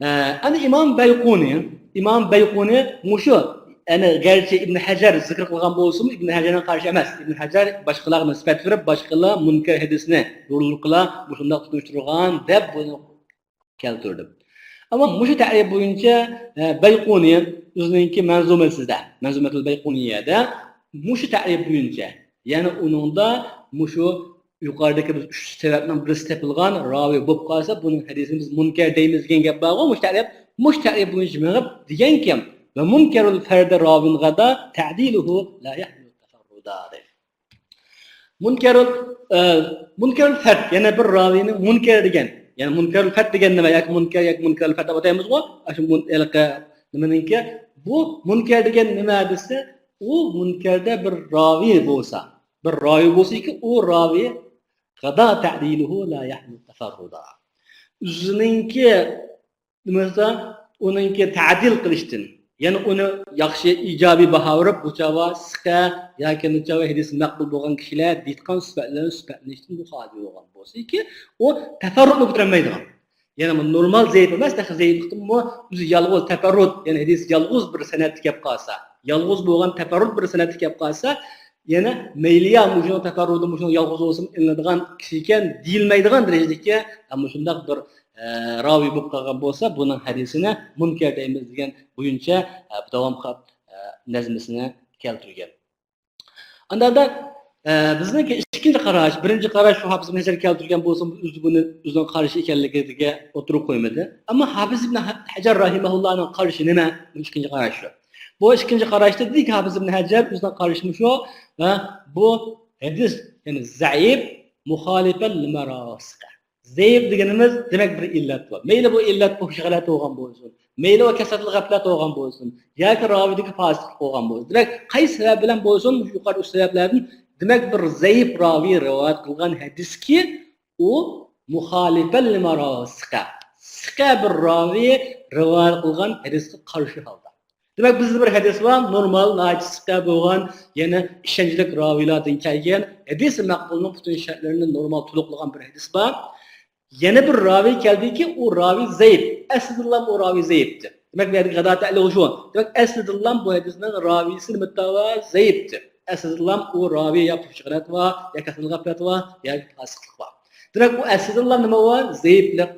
ئە، ئەنە ئىمام بەيقۇنى، ئىمام بەيقۇنى مۇشۇ، يەنى گەرچە ئىبن ھەجەر زىكىر قىلغان بولسىمۇ، ئىبن ھەجەرنىڭ قارىشى ئەمەس. ئىبن ھەجەر باشقىلارغا نىسبەت بېرىپ، باشقىلار مۇنكەر ھەدىسنى دۇرۇلۇقلا مۇشۇنداق تونۇشتۇرغان دەپ بۇنى كەلتۈردى. ئەمما مۇشۇ تەرىپ بويىچە، ئە، بەيقۇنى ئۆزىنىڭكى مەنزۇمىسىدە، مەنزۇمەتۇل بەيقۇنىيەدە مۇشۇ تەرىپ بويىچە، يەنى ئۇنىڭدا مۇشۇ يۇقىرىدىكى بىز ئۈچ سەۋەبنىڭ بىرسى تېپىلغان راۋى بولۇپ قالسا، بۇنىڭ ھەدىسىنى بىز مۇنكەر دەيمىز دېگەن گەپ بارغۇ، مۇشۇ تەرىپ، مۇشۇ تەرىپ بويىچە مېڭىپ دېگەنكى، ۋە مۇنكەرۇل فەردى راۋىن غەدا تەدىلۇھۇ لا يەھمىلۇ تەفەررۇدا دەيدۇ. مۇنكەرۇل، ئە، مۇنكەرۇل فەرد، يەنە بىر راۋىنى مۇنكەر دېگەن، يەنى مۇنكەرۇل فەرد دېگەن نېمە؟ ياكى مۇنكەر، ياكى مۇنكەرۇل فەرد دەپ ئاتايمىزغۇ؟ ئاشۇ مۇن-، ھېلىقى نېمىنىڭكى؟ بۇ مۇنكەر دېگەن نېمە دېسە، ئۇ مۇنكەردە بىر راۋى بولسا، بىر راۋى بولسىكى، ئۇ راۋى غەدا تەدىلۇھۇ لا يەھمىلۇ تەفەررۇدا. ئۆزىنىڭكى نېمە دېسە، ئۇنىڭكى تەدىل قىلىشتىن، يەنى ئۇنى ياخشى ئىجابىي باھا بېرىپ، بۇ چاغ سىقە ياكى نېچە ھەدىس مەقبۇل بولغان كىشىلەر دېيىتقان سۈپەتلەرنى سۈپەتلىنىشتىن بۇ خالىي بولغان بولسىكى، ئۇ تەپەررۇتنى كۆتۈرەلمەيدىغان. يەنى بۇ نورمال زەئىپ ئەمەس، تېخى زەئىپلىقتىنمۇ ئۆزى يالغۇز تەپەررۇت، يەنى ھەدىس يالغۇز بىر سەنەدتە كەپ قالسا، يالغۇز بولغان تەپەررۇت بىر سەنەدتە كەپ قالسا، يەنە مەيلى يا مۇشۇنىڭ تەپەررۇدى مۇشۇنىڭ يالغۇز بولسىمۇ ئېلىنىدىغان كىشى ئىكەن دېيىلمەيدىغان دەرىجىدىكى، ئە، مۇشۇنداق بىر، ئە، راۋى بولۇپ قالغان بولسا، بۇنىڭ ھەدىسىنى مۇنكەر دەيمىز دېگەن بويىچە، ئە، داۋام قىلىپ، ئە، نەزمىسىنى كەلتۈرگەن. ئانداقتا، ئە، بىزنىڭكى ئىككىنچى قاراش، بىرىنچى قاراش شۇ ھاپىز ئىبن ھەجەر كەلتۈرگەن بولسىمۇ، ئۆزى بۇنى ئۆزىنىڭ قارىشى ئىكەنلىكىگە ئوتتۇرىغا قويمىدى. ئەمما ھاپىز ئىبن ھەجەر راھىمەھۇللانىڭ قارىشى نېمە؟ بۇ ئىككىنچى قاراش شۇ. بۇ ئىككىنچى قاراشتا دېدىكى ھاپىز ئىبن ھەجەر ئۆزىنىڭ قارىشى شۇ، ھە، بۇ ھەدىس، يەنى زەئىپ، مۇخالىپەن لىما راسىقە. زەئىپ دېگىنىمىز، دېمەك، بىر ئىللەت بار. مەيلى بۇ ئىللەت پۇھشى غەلەت بولغان بولسۇن، مەيلى ئۇ كەسرەتۇل غەپلەت بولغان بولسۇن، ياكى راۋىدىكى پاسىقلىق بولغان بولسۇن. دېمەك، قايسى سەۋەب بىلەن بولسۇن، يۇقىرىدا ئۈچ سەۋەبلەردىن، دېمەك، بىر زەئىپ راۋى رىۋايەت قىلغان ھەدىسكى، ئۇ مۇخالىپەن لىما راسىقە، سىقە بىر راۋى رىۋايەت قىلغان ھەدىسكە قارشى ھالدا. دېمەك، بىزدە بىر ھەدىس بار، نورمال، ناھايىتى سىقە بولغان، يەنى ئىشەنچلىك راۋىيلاردىن كەلگەن، ھەدىسى مەقبۇلنىڭ پۈتۈن شەرتلىرىنى نورمال تولۇقلىغان بىر ھەدىس بار. يەنە بىر راۋى كەلدىكى، ئۇ راۋى زەئىپ. ئەسلىدىنلا ئۇ راۋى زەئىپتى. دېمەك، بۇ يەردىكى غەلىتە ئەللىغۇ شۇ. دېمەك، ئەسلىدىنلا بۇ ھەدىسنىڭ راۋىسى نېمە بار؟ زەئىپتى. ئەسلىدىنلا ئۇ راۋى يا پۇھشى غەلەت بار، يا كەسىرلىك غەپلەت بار، يا پاسىقلىق بار. دېمەك، بۇ ئەسلىدىنلا نېمە بار؟ زەئىپلىك.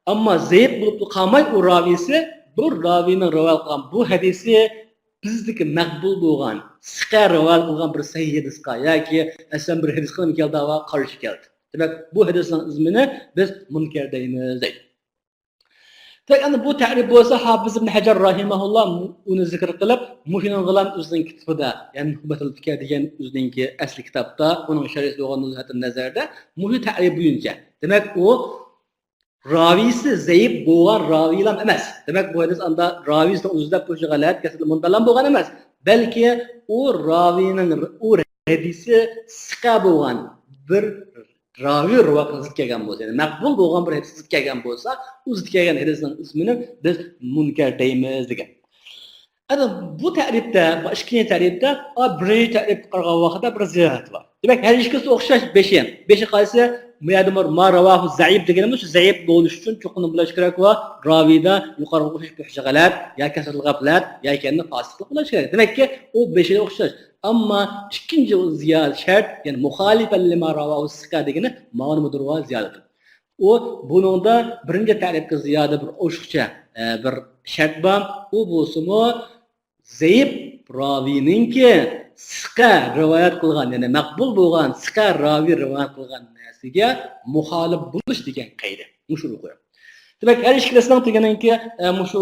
ئەمما زەئىپ بولۇپلا قالماي، ئۇ راۋىسى، بۇ راۋىنىڭ رىۋايەت قىلغان بۇ ھەدىسى بىزدىكى مەقبۇل بولغان، سىقە رىۋايەت قىلغان بىر سەھىھ ھەدىسقا ياكى ئەسلەن بىر ھەدىسكە نېمە كەلدى؟ قارشى كەلدى. دېمەك، بۇ ھەدىسنىڭ ئىسمىنى بىز مۇنكەر دەيمىز دەيدۇ. دەك، ئەنە بۇ تەرىپ بولسا ھاپىز ئىبن ھەجەر راھىمەھۇللا ئۇنى زىكىر قىلىپ، مۇشۇنىڭغىلا ئۆزىنىڭ كىتابىدا، يەنى نۇخبەتۇل پىكەر دېگەن ئۆزىنىڭكى ئەسلى كىتابتا، ئۇنىڭ شەرھى بولغان نۇزھەتۇن نەزەردە مۇشۇ تەرىپ بويىچە. دېمەك، ئۇ راۋىسى زەئىپ بولغان راۋىلام ئەمەس. دېمەك، بۇ ھەدىس ئاندا راۋىسىنىڭ ئۆزىدە پۇھشى غەلەت، كەسىرلىك مۇنكەرلام بولغان ئەمەس. بەلكى ئۇ راۋىنىڭ، ئۇ ھەدىسى سىقە بولغان بىر راۋى رىۋايەت قىلغان كەلگەن بولسا، يەنى مەقبۇل بولغان بىر ھەدىس كەلگەن بولسا، ئۇ زىت كەلگەن ھەدىسنىڭ ئىسمىنى بىز مۇنكەر دەيمىز دېگەن. ئەنە بۇ تەرىپتە، بۇ ئىككىنچى تەرىپتە، ئا، بىرىنچى تەرىپكە قارىغان ۋاقىتتا بىر زىيادە بار. دېمەك، ھەر ئىككىسى ئوخشاش بېشى. بېشى قايسى؟ بۇ يەردە بار، ما راۋاھۇ زەئىپ دېگىنىمىز شۇ زەئىپ بولۇش ئۈچۈن چوقۇم بولۇش كېرەك ۋە راۋىدا يۇقىرىقىغا ئوخشاش پۇھشى غەلەت، يا كەسىرلىك غەپلەت، يا كەندە پاسىقلىق بولۇش كېرەك. دېمەككى، ئۇ بېشى ئوخشاش. ئەمما ئىككىنچى زىيادە شەرت، يەنى مۇخالىپەن لىما راۋاھۇ سىقە دېگىنى ماۋۇنى مۇدۇرغا زىيادە قىلىپ. ئۇ بۇنىڭدا بىرىنچى تەرىپكە زىيادە بىر ئوشۇقچە، ئە، بىر شەرت بار. ئۇ بولسىمۇ زەئىپ راۋىنىڭكى سىقە رىۋايەت قىلغان، يەنى مەقبۇل بولغان سىقە راۋى رىۋايەت قىلغان نەرسىگە مۇخالىپ بولۇش دېگەن قەيدە. مۇشۇنى قويۇڭ. دېمەك، ھەر ئىككىلىسىنىڭ دېگىنىڭكى، ئە، مۇشۇ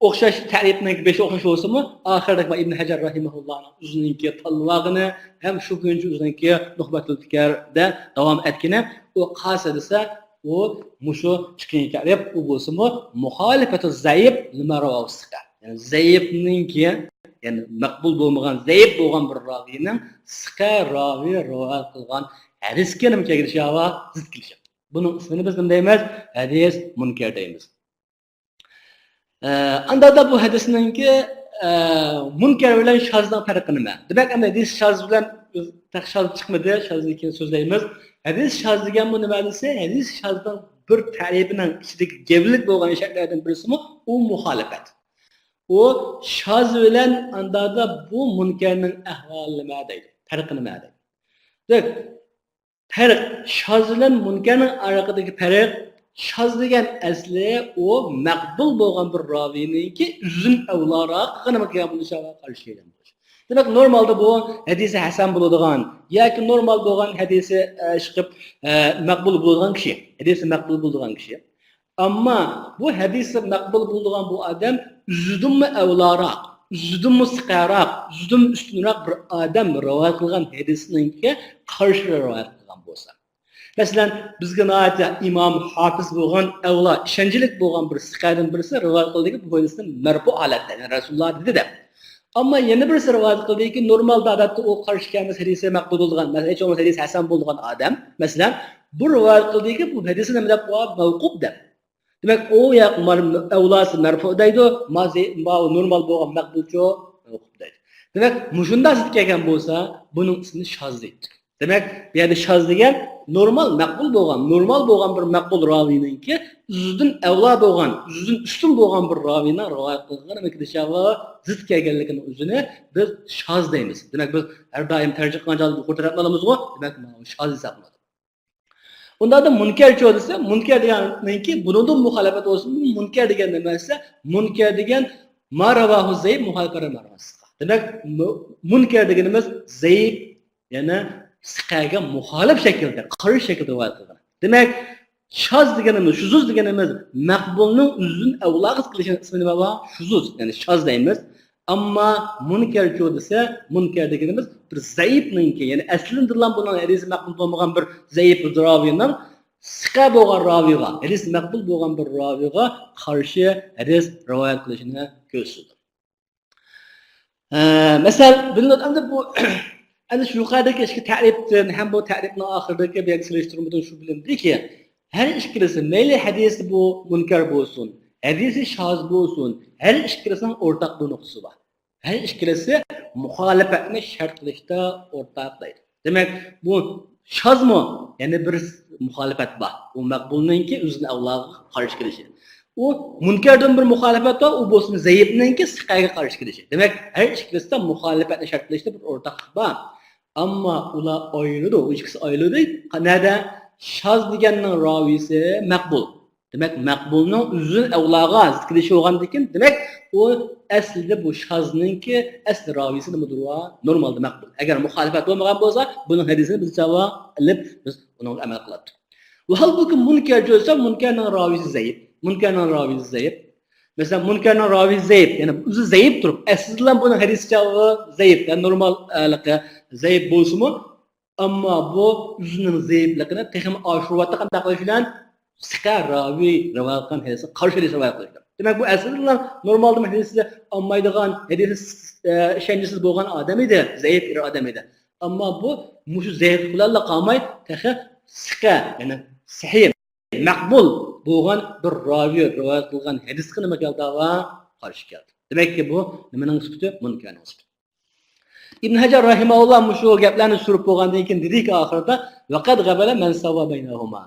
ئوخشاش تەرىپنىڭكى بېشى ئوخشاش بولسىمۇ، ئاخىرىدا ئىبن ھەجەر راھىمەھۇللانىڭ ئۆزىنىڭكى تاللىۋالغىنى ھەم شۇ بويىچە ئۆزىنىڭكى نۇخبەتۇل پىكەردە داۋام ئەتكىنى، ئۇ قايسى دېسە، ئۇ مۇشۇ ئىككىنچى تەرىپ، ئۇ بولسىمۇ مۇخالىپەتۇ زەئىپ لىما راۋاھۇ سىقە. يەنى زەئىپنىڭكى، يەنى مەقبۇل بولمىغان، زەئىپ بولغان بىر راۋىنىڭ سىقە راۋى رىۋايەت قىلغان ھەدىسكە نېمە كەلگىلى شاۋا، زىت كېلىشى. بۇنىڭ ئىسمىنى بىز نېمە دەيمىز؟ ھەدىس مۇنكەر دەيمىز. ئە، ئاندادا بۇ ھەدىسنىڭكى، ئە، مۇنكەر بىلەن شازنىڭ پەرقى نېمە؟ دېمەك، ئەمدى ھەدىس شاز بىلەن، تېخى شاز چىقمىدى، شازنى كېيىن سۆزلەيمىز. ھەدىس شاز دېگەن بۇ نېمە دېسە، ھەدىس شازنىڭ بىر تەرىپىنىڭ ئىچىدىكى گەۋدىلىك بولغان شەرتلەردىن بىرسىمۇ ئۇ مۇخالىپەت. ئۇ شاز بىلەن ئاندادا بۇ مۇنكەرنىڭ ئەھۋالى نېمە دەيدۇ؟ پەرقى نېمە دەيدۇ؟ دەك، پەرق، شاز بىلەن مۇنكەرنىڭ ئارىلىقىدىكى پەرق، شاز دېگەن ئەسلى ئۇ مەقبۇل بولغان بىر راۋىنىڭكى ئۆزىدىن ئەۋلاراق قىلغىنىغا كەلگەن بولۇشىغا قارشى كەلگەن بولۇش. دېمەك، نورمالدا بۇ ھەدىسى ھەسەن بولىدىغان ياكى نورمال بولغان ھەدىسى، ئە، ئىشقىپ، ئە، مەقبۇل بولىدىغان كىشى، ھەدىسى مەقبۇل بولىدىغان كىشى. ئەمما بۇ ھەدىسى مەقبۇل بولىدىغان بۇ ئادەم ئۆزىدىنمۇ ئەۋلاراق، ئۆزىدىنمۇ سىقەراق، ئۆزىدىنمۇ ئۈستۈنرەك بىر ئادەم رىۋايەت قىلغان ھەدىسىنىڭكى قارشى رىۋايەت قىلغان بولسا. مەسىلەن، بىزگە ناھايىتى ئىمام، ھاپىز بولغان، ئەۋلا ئىشەنچلىك بولغان بىر سىقەدىن بىرسى رىۋايەت قىلدىكى، بۇ ھەدىسنى مەرپۇ ھالەتتە، يەنى رەسۇلۇللا دېدى دەپ. ئەمما يەنە بىرسى رىۋايەت قىلدىكى، نورمالدا ئادەتتە ئۇ قارشى كەلمىسە ھەدىسى مەقبۇل بولىدىغان، مەسىلەن، ھېچ بولمىسا ھەدىسى ھەسەن بولىدىغان ئادەم، مەسىلەن، بۇ رىۋايەت قىلدىكى، بۇ ھەدىسنى نېمە دەپ قويغان؟ مەۋقۇپ دەپ. دېمەك، ئۇ ياق مار-، ئەۋلاسى مەرپۇ دەيدۇ، ما زى-، ما نورمال بولغان مەقبۇلچۇ مەۋقۇپ دەيدۇ. دېمەك، مۇشۇنداق زىت كەلگەن بولسا، بۇنىڭ ئىسمىنى شاز دەيدۇ. دېمەك، بۇ يەردە شاز دېگەن نورمال مەقبۇل بولغان، نورمال بولغان بىر مەقبۇل راۋىنىڭكى ئۆزىدىن ئەۋلا بولغان، ئۆزىدىن ئۈستۈن بولغان بىر راۋىنىڭ رىۋايەت قىلغان زىت كەلگەنلىكىنىڭ ئۆزىنى بىز شاز دەيمىز. دېمەك، بىز ھەر دائىم تەرجىمە قىلغان چاغدا يۇقىرى تەرەپنى ئالىمىزغۇ، دېمەك، ماۋۇ شاز ھېسابلىنىدۇ. ئۇنداقتا مۇنكەرچۇ دېسە، مۇنكەر دېگەننىڭكى بۇنىڭدىن مۇخالىپەت بولسۇن، بۇ مۇنكەر دېگەن نېمە دېسە، مۇنكەر دېگەن ما راۋاھۇ زەئىپ مۇخالىپەت مەناسىغا. دېمەك، مۇ-، مۇنكەر دېگىنىمىز زەئىپ، يەنى سىقەگە مۇخالىپ شەكىلدە، قارشى شەكىلدە رىۋايەت قىلغان. دېمەك، شاز دېگىنىمىز، شۇزۇز دېگىنىمىز مەقبۇلنىڭ ئۆزىدىن ئەۋلاغا قىلىشىنىڭ ئىسمى نېمە بار؟ شۇزۇز، يەنى شاز دەيمىز. ئەمما مۇنكەرچۇ دېسە، مۇنكەر دېگىنىمىز بىر زەئىپنىڭكى، يەنى ئەسلىدىنلا بۇنىڭ ھەدىسى مەقبۇل بولمىغان بىر زەئىپ راۋىنىڭ سىقە بولغان راۋىغا، ھەدىسى مەقبۇل بولغان بىر راۋىغا قارشى ھەدىس رىۋايەت قىلىشىنى كۆرسىتىدۇ. ئە، مەسىلەن، بىلىنىدۇ، ئەمدى بۇ، ئەنە شۇ يۇقىرىدىكى ئىككى تەرىپتىن ھەم بۇ تەرىپنىڭ ئاخىرىدىكى بىر سېلىشتۇرمىدىن شۇ بىلىندىكى، ھەر ئىككىلىسى، مەيلى ھەدىسى بۇ مۇنكەر بولسۇن، ھەدىسى شاز بولسۇن، ھەر ئىككىلىسىنىڭ ئورتاق بىر نۇقتىسى بار. ھەر ئىككىلىسى مۇخالىپەتنى شەرت قىلىشتا ئورتاق دەيدۇ. دېمەك، بۇ شازمۇ؟ يەنە بىر مۇخالىپەت بار. ئۇ مەقبۇلنىڭكى ئۆزىدىن ئەۋلاغا قارشى كېلىشى. ئۇ مۇنكەردىن بىر مۇخالىپەت بار، ئۇ بولسىمۇ زەئىپنىڭكى سىقەگە قارشى كېلىشى. دېمەك، ھەر ئىككىلىسىدە مۇخالىپەتنى شەرت قىلىشتا بىر ئورتاقلىق بار. ئەمما ئۇلار ئايرىلىدۇ، ئۇ ئىككىسى ئايرىلىدۇ. نەدە؟ شاز دېگەننىڭ راۋىسى مەقبۇل. دېمەك، مەقبۇلنىڭ ئۆزىدىن ئەۋلاغا زىت كېلىشى بولغاندىكىن، دېمەك، ئۇ ئەسلىدە بۇ شازنىڭكى ئەسلى راۋىسى نېمىدۇر؟ نورمالدا مەقبۇل. ئەگەر مۇخالىپەت بولمىغان بولسا، بۇنىڭ ھەدىسىنى بىز چاۋا ئېلىپ، بىز ئۇنىڭغا ئەمەل قىلاتتۇق. ۋە ھالبۇكى، مۇنكەر دېسە، مۇنكەرنىڭ راۋىسى زەئىپ. مۇنكەرنىڭ راۋىسى زەئىپ. مەسىلەن، مۇنكەرنىڭ راۋىسى زەئىپ، يەنى ئۆزى زەئىپ تۇرۇپ، ئەسلىدىلا بۇنىڭ ھەدىسى چاغى زەئىپ، يەنى نورمال، ئە، زەئىپ بولسىمۇ، ئەمما بۇ ئۆزىنىڭ زەئىپلىقىنى تېخىمۇ ئاشۇرۇۋاتتى. قانداق قىلىش بىلەن؟ سىقە راۋى رىۋايەت قىلغان ھەدىسكە قارشى ھەدىس رىۋايەت قىلىش بىلەن. دېمەك، بۇ ئەسلىدىلا نورمالدا ھەدىسنى ئالمايدىغان، ھەدىسى، ئە، ئىشەنچسىز بولغان ئادەم ئىدى، زەئىپ بىر ئادەم ئىدى. ئەمما بۇ مۇشۇ زەئىپلىك بىلەنلا قالماي، تېخى سىقە، يەنى سەھىھ، مەقبۇل بولغان بىر راۋى رىۋايەت قىلغان ھەدىسكە نېمە كەلدى؟ قارشى كەلدى. دېمەككى، بۇ نېمىنىڭ سۈپىتى؟ مۇنكەرنىڭ سۈپىتى. ئىبن ھەجەر رەھىمەھۇللا مۇشۇ گەپلەرنى سۈرۈپ بولغاندىن كېيىن دېدىكى ئاخىرىدا، «ۋەقەد غەبەلە مەن ساۋا بەينەھۇما.»